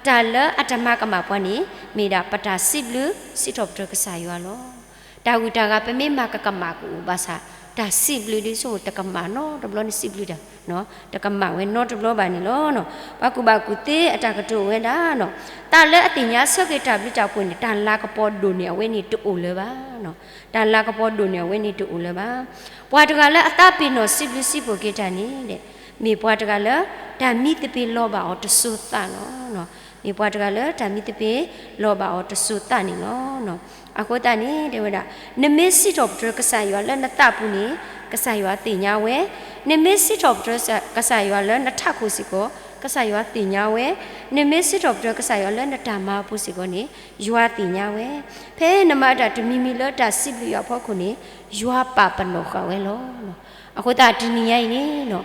တၢ်လၢအတမၤကမၣ်ပှၤန့ၣ် မ့ၢ်ဒၣ်ပတၢ်စံးဘျုးစံးထီၣ်ပတြၢၤကစၢ်ယွၤလီၤ. တၢ်ဂုၤတၢ်ဂၤ ပမ့ၢ်မၤကကမၣ်ကအိၣ်ဘၣ်ဆၣ်, တၢ်စံးဘျုးဒ်ဆိတကမၣ်နီတဘျီန့ၣ်စံးဘျုးတၢ်, တကမၣ်ဝဲနီတဘျီဘၣ်န့ၣ်လီၤ. ပှၤကူၣ်ဘၣ်ကူၣ်သ့အတၢ်ကတိၤအိၣ်ဝဲဒၣ်, သးလၢအသ့ၣ်ညါဆၢက့ၤတၢ်ဘျုးတၢ်ဖှိၣ်န့ၣ် တၢ်လၤကပီၤဒိၣ်န့ၢ်အဝဲန့ၣ်တအိၣ်လၢၤဘၣ်. တၢ်လၤကပီၤဒိၣ်န့ၢ်အဝဲန့ၣ်တအိၣ်လၢၤဘၣ်. ပှၤတဂၤလၢအသးပ့ၤနီၣ်စံးဘျုးစံးဖှိၣ်က့ၤတၢ်န့ၣ်, မ့ၢ်ပှၤတဂၤလၢ တၢ်မံသပ့ၤလီၤဘၣ်အီၤတစိၤသးလီၤ. မ့ၢ်ပှၤတဂၤလၢတၢ်မံသပ့ၤလီၤဘၣ်အီၤတစိၤသးန့ၣ်လီၤ. အဃိသတးန့ၣ် တဲဝဲဒၣ်, နမ့ၢ်စံးထီၣ်ပတြၢၤကစၢ်ယွၤလၢနသးပူၤန့ၣ် ကစၢ်ယွၤသ့ၣ်ညါဝဲ, နမ့ၢ်စံးထီၣ်ပတြၢၤကစၢ်ယွၤလၢနထးခိၣ်စ့ၢ်ကီး ကစၢ်ယွၤသ့ၣ်ညါဝဲ, နမ့ၢ်စံးထီၣ်ပတြၢၤကစၢ်ယွၤလၢနတၢ်မၤအပူၤစ့ၢ်ကီးန့ၣ် ယွၤသ့ၣ်ညါဝဲ, ဖဲနမၤတၢ်တမံၤမံၤလၢတၢ်စံးဘျုးယွၤအဖီခိၣ်န့ၣ် ယွၤပာ်ပနီၣ်ဃာ်ဝဲလီၤ. အဃိသတးတနံၤညါအံၤန့ၣ်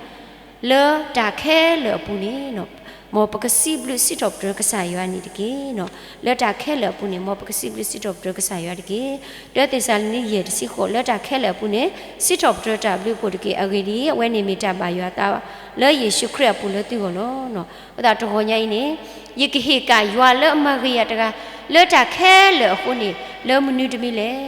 လၢတၢ်ခဲလၢာ်အပူၤန့ၣ် မ်ပကစံးဘျုးစံးထီၣ်ပတြၢၤကစၢ်ယွၤန့ၣ်တက့ၢ်. လၢတၢ်ခဲလၢာ်အပူၤန့ၣ် မ်ပကစံးဘျုးစံးထီၣ်ပတြၢၤကစၢ်ယွၤတက့ၢ်. တၢသ့းစၤလနံယဲၢ်တဆံဃိး, လၢတၢ်ခဲလၢာ်အပူၤန့ၣ် စံးထီၣ်ပတြၢၤတၢ်ဘျုးအဖှိၣ်တက့ၢ်. အဂ့ၢ်ဒ်အံၤ, အဝဲန့ၣ်မ့ၢ်တၢ်ဘၣ်ယွၤအသး လၢယ့ၣ်ၡူးခရံာ်အပူၤလၢသုဂီၢ်လီၤ. အဃိသတးတဂီၤညါအံၤန့ၣ် ယကဟ့ၣ်ကၣ်ယွၤလၢအမၤဂ့ၤယၤတဂၤ လၢတၢ်ခဲလၢာ်အဃိန့ၣ် လၢမနုၤတမံၤလဲၣ်.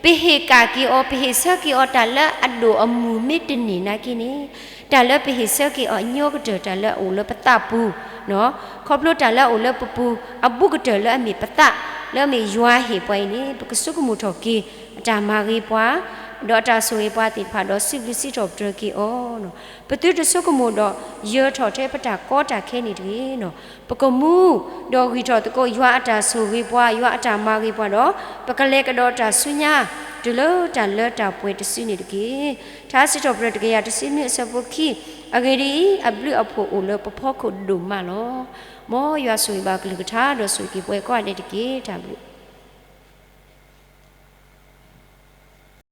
ပဟ့ၣ်ကၣ်က့ၤအီၤ ပဟ့ၣ်ဆၢက့ၤအီၤ တၢ်လၢအဒိၣ်အမုၢ်မ့ၢ်တန့ၢ်နာ်က့န့ၣ် တၢ်လၢပဟ့ၣ်ဆၢက့ၤအီၤအညီကတၢၢ် တၢ်လၢအအိၣ်လၢပသးပူၤ, ခီဖျိတၢ်လၢအအိၣ်လၢပပူၤ အဘူးကတၢၢ်လၢအမ့ၢ်ပသး လၢအမ့ၢ်ယွၤဟ့ၣ်ပှၤအံၤန့ၣ် ပကဆိကမိၣ်ထီၣ်က့ၤ အတၢ်မၤဂ့ၤပှၤ ဒီးအတၢ်ဆိၣ်ဂ့ၤပှၤသ့ၣ်တဖၣ် ဒီးစံးဘျုးစံးထီၣ်ပတြၢၤက့ၤအီၤ ပသုတဆိကမိၣ်ဒီး ယၢၤထီၣ်ထဲပတၢ်ကီတၢ်ခဲန့ၣ်တဂ့ၤ. ပကမူ ဒီးဂံၢ်ထီၣ်သကိးယွၤအတၢ်ဆိၣ်ဂ့ၤပှၤ ယွၤအတၢ်မၤဂ့ၤပှၤဒီး ပကလဲၤကဒီးတၢ်ဆူညါ တုၤလၢတၢ်လၢတၢ်ပှဲၤတစုန့ၣ်တက့ၢ်. ထါစံးထီၣ်ပတြၢၤတကယၤတဆံနွံအဆၢဖိခံ, အဂ့ၢ်ဒ်အံၤ, အဘျုးအဖှိၣ်အိၣ်လၢပဖီခိၣ်ဒိၣ်မးလီၤ. မ်ယွၤဆိၣ်ဂ့ၤဘၣ်ကလုၢ်ကထါ ဒီးဆိၣ်ဂ့ၤက့ၤပှၤကိးဂၤဒဲးတက့ၢ်. တၢ်ဘျုး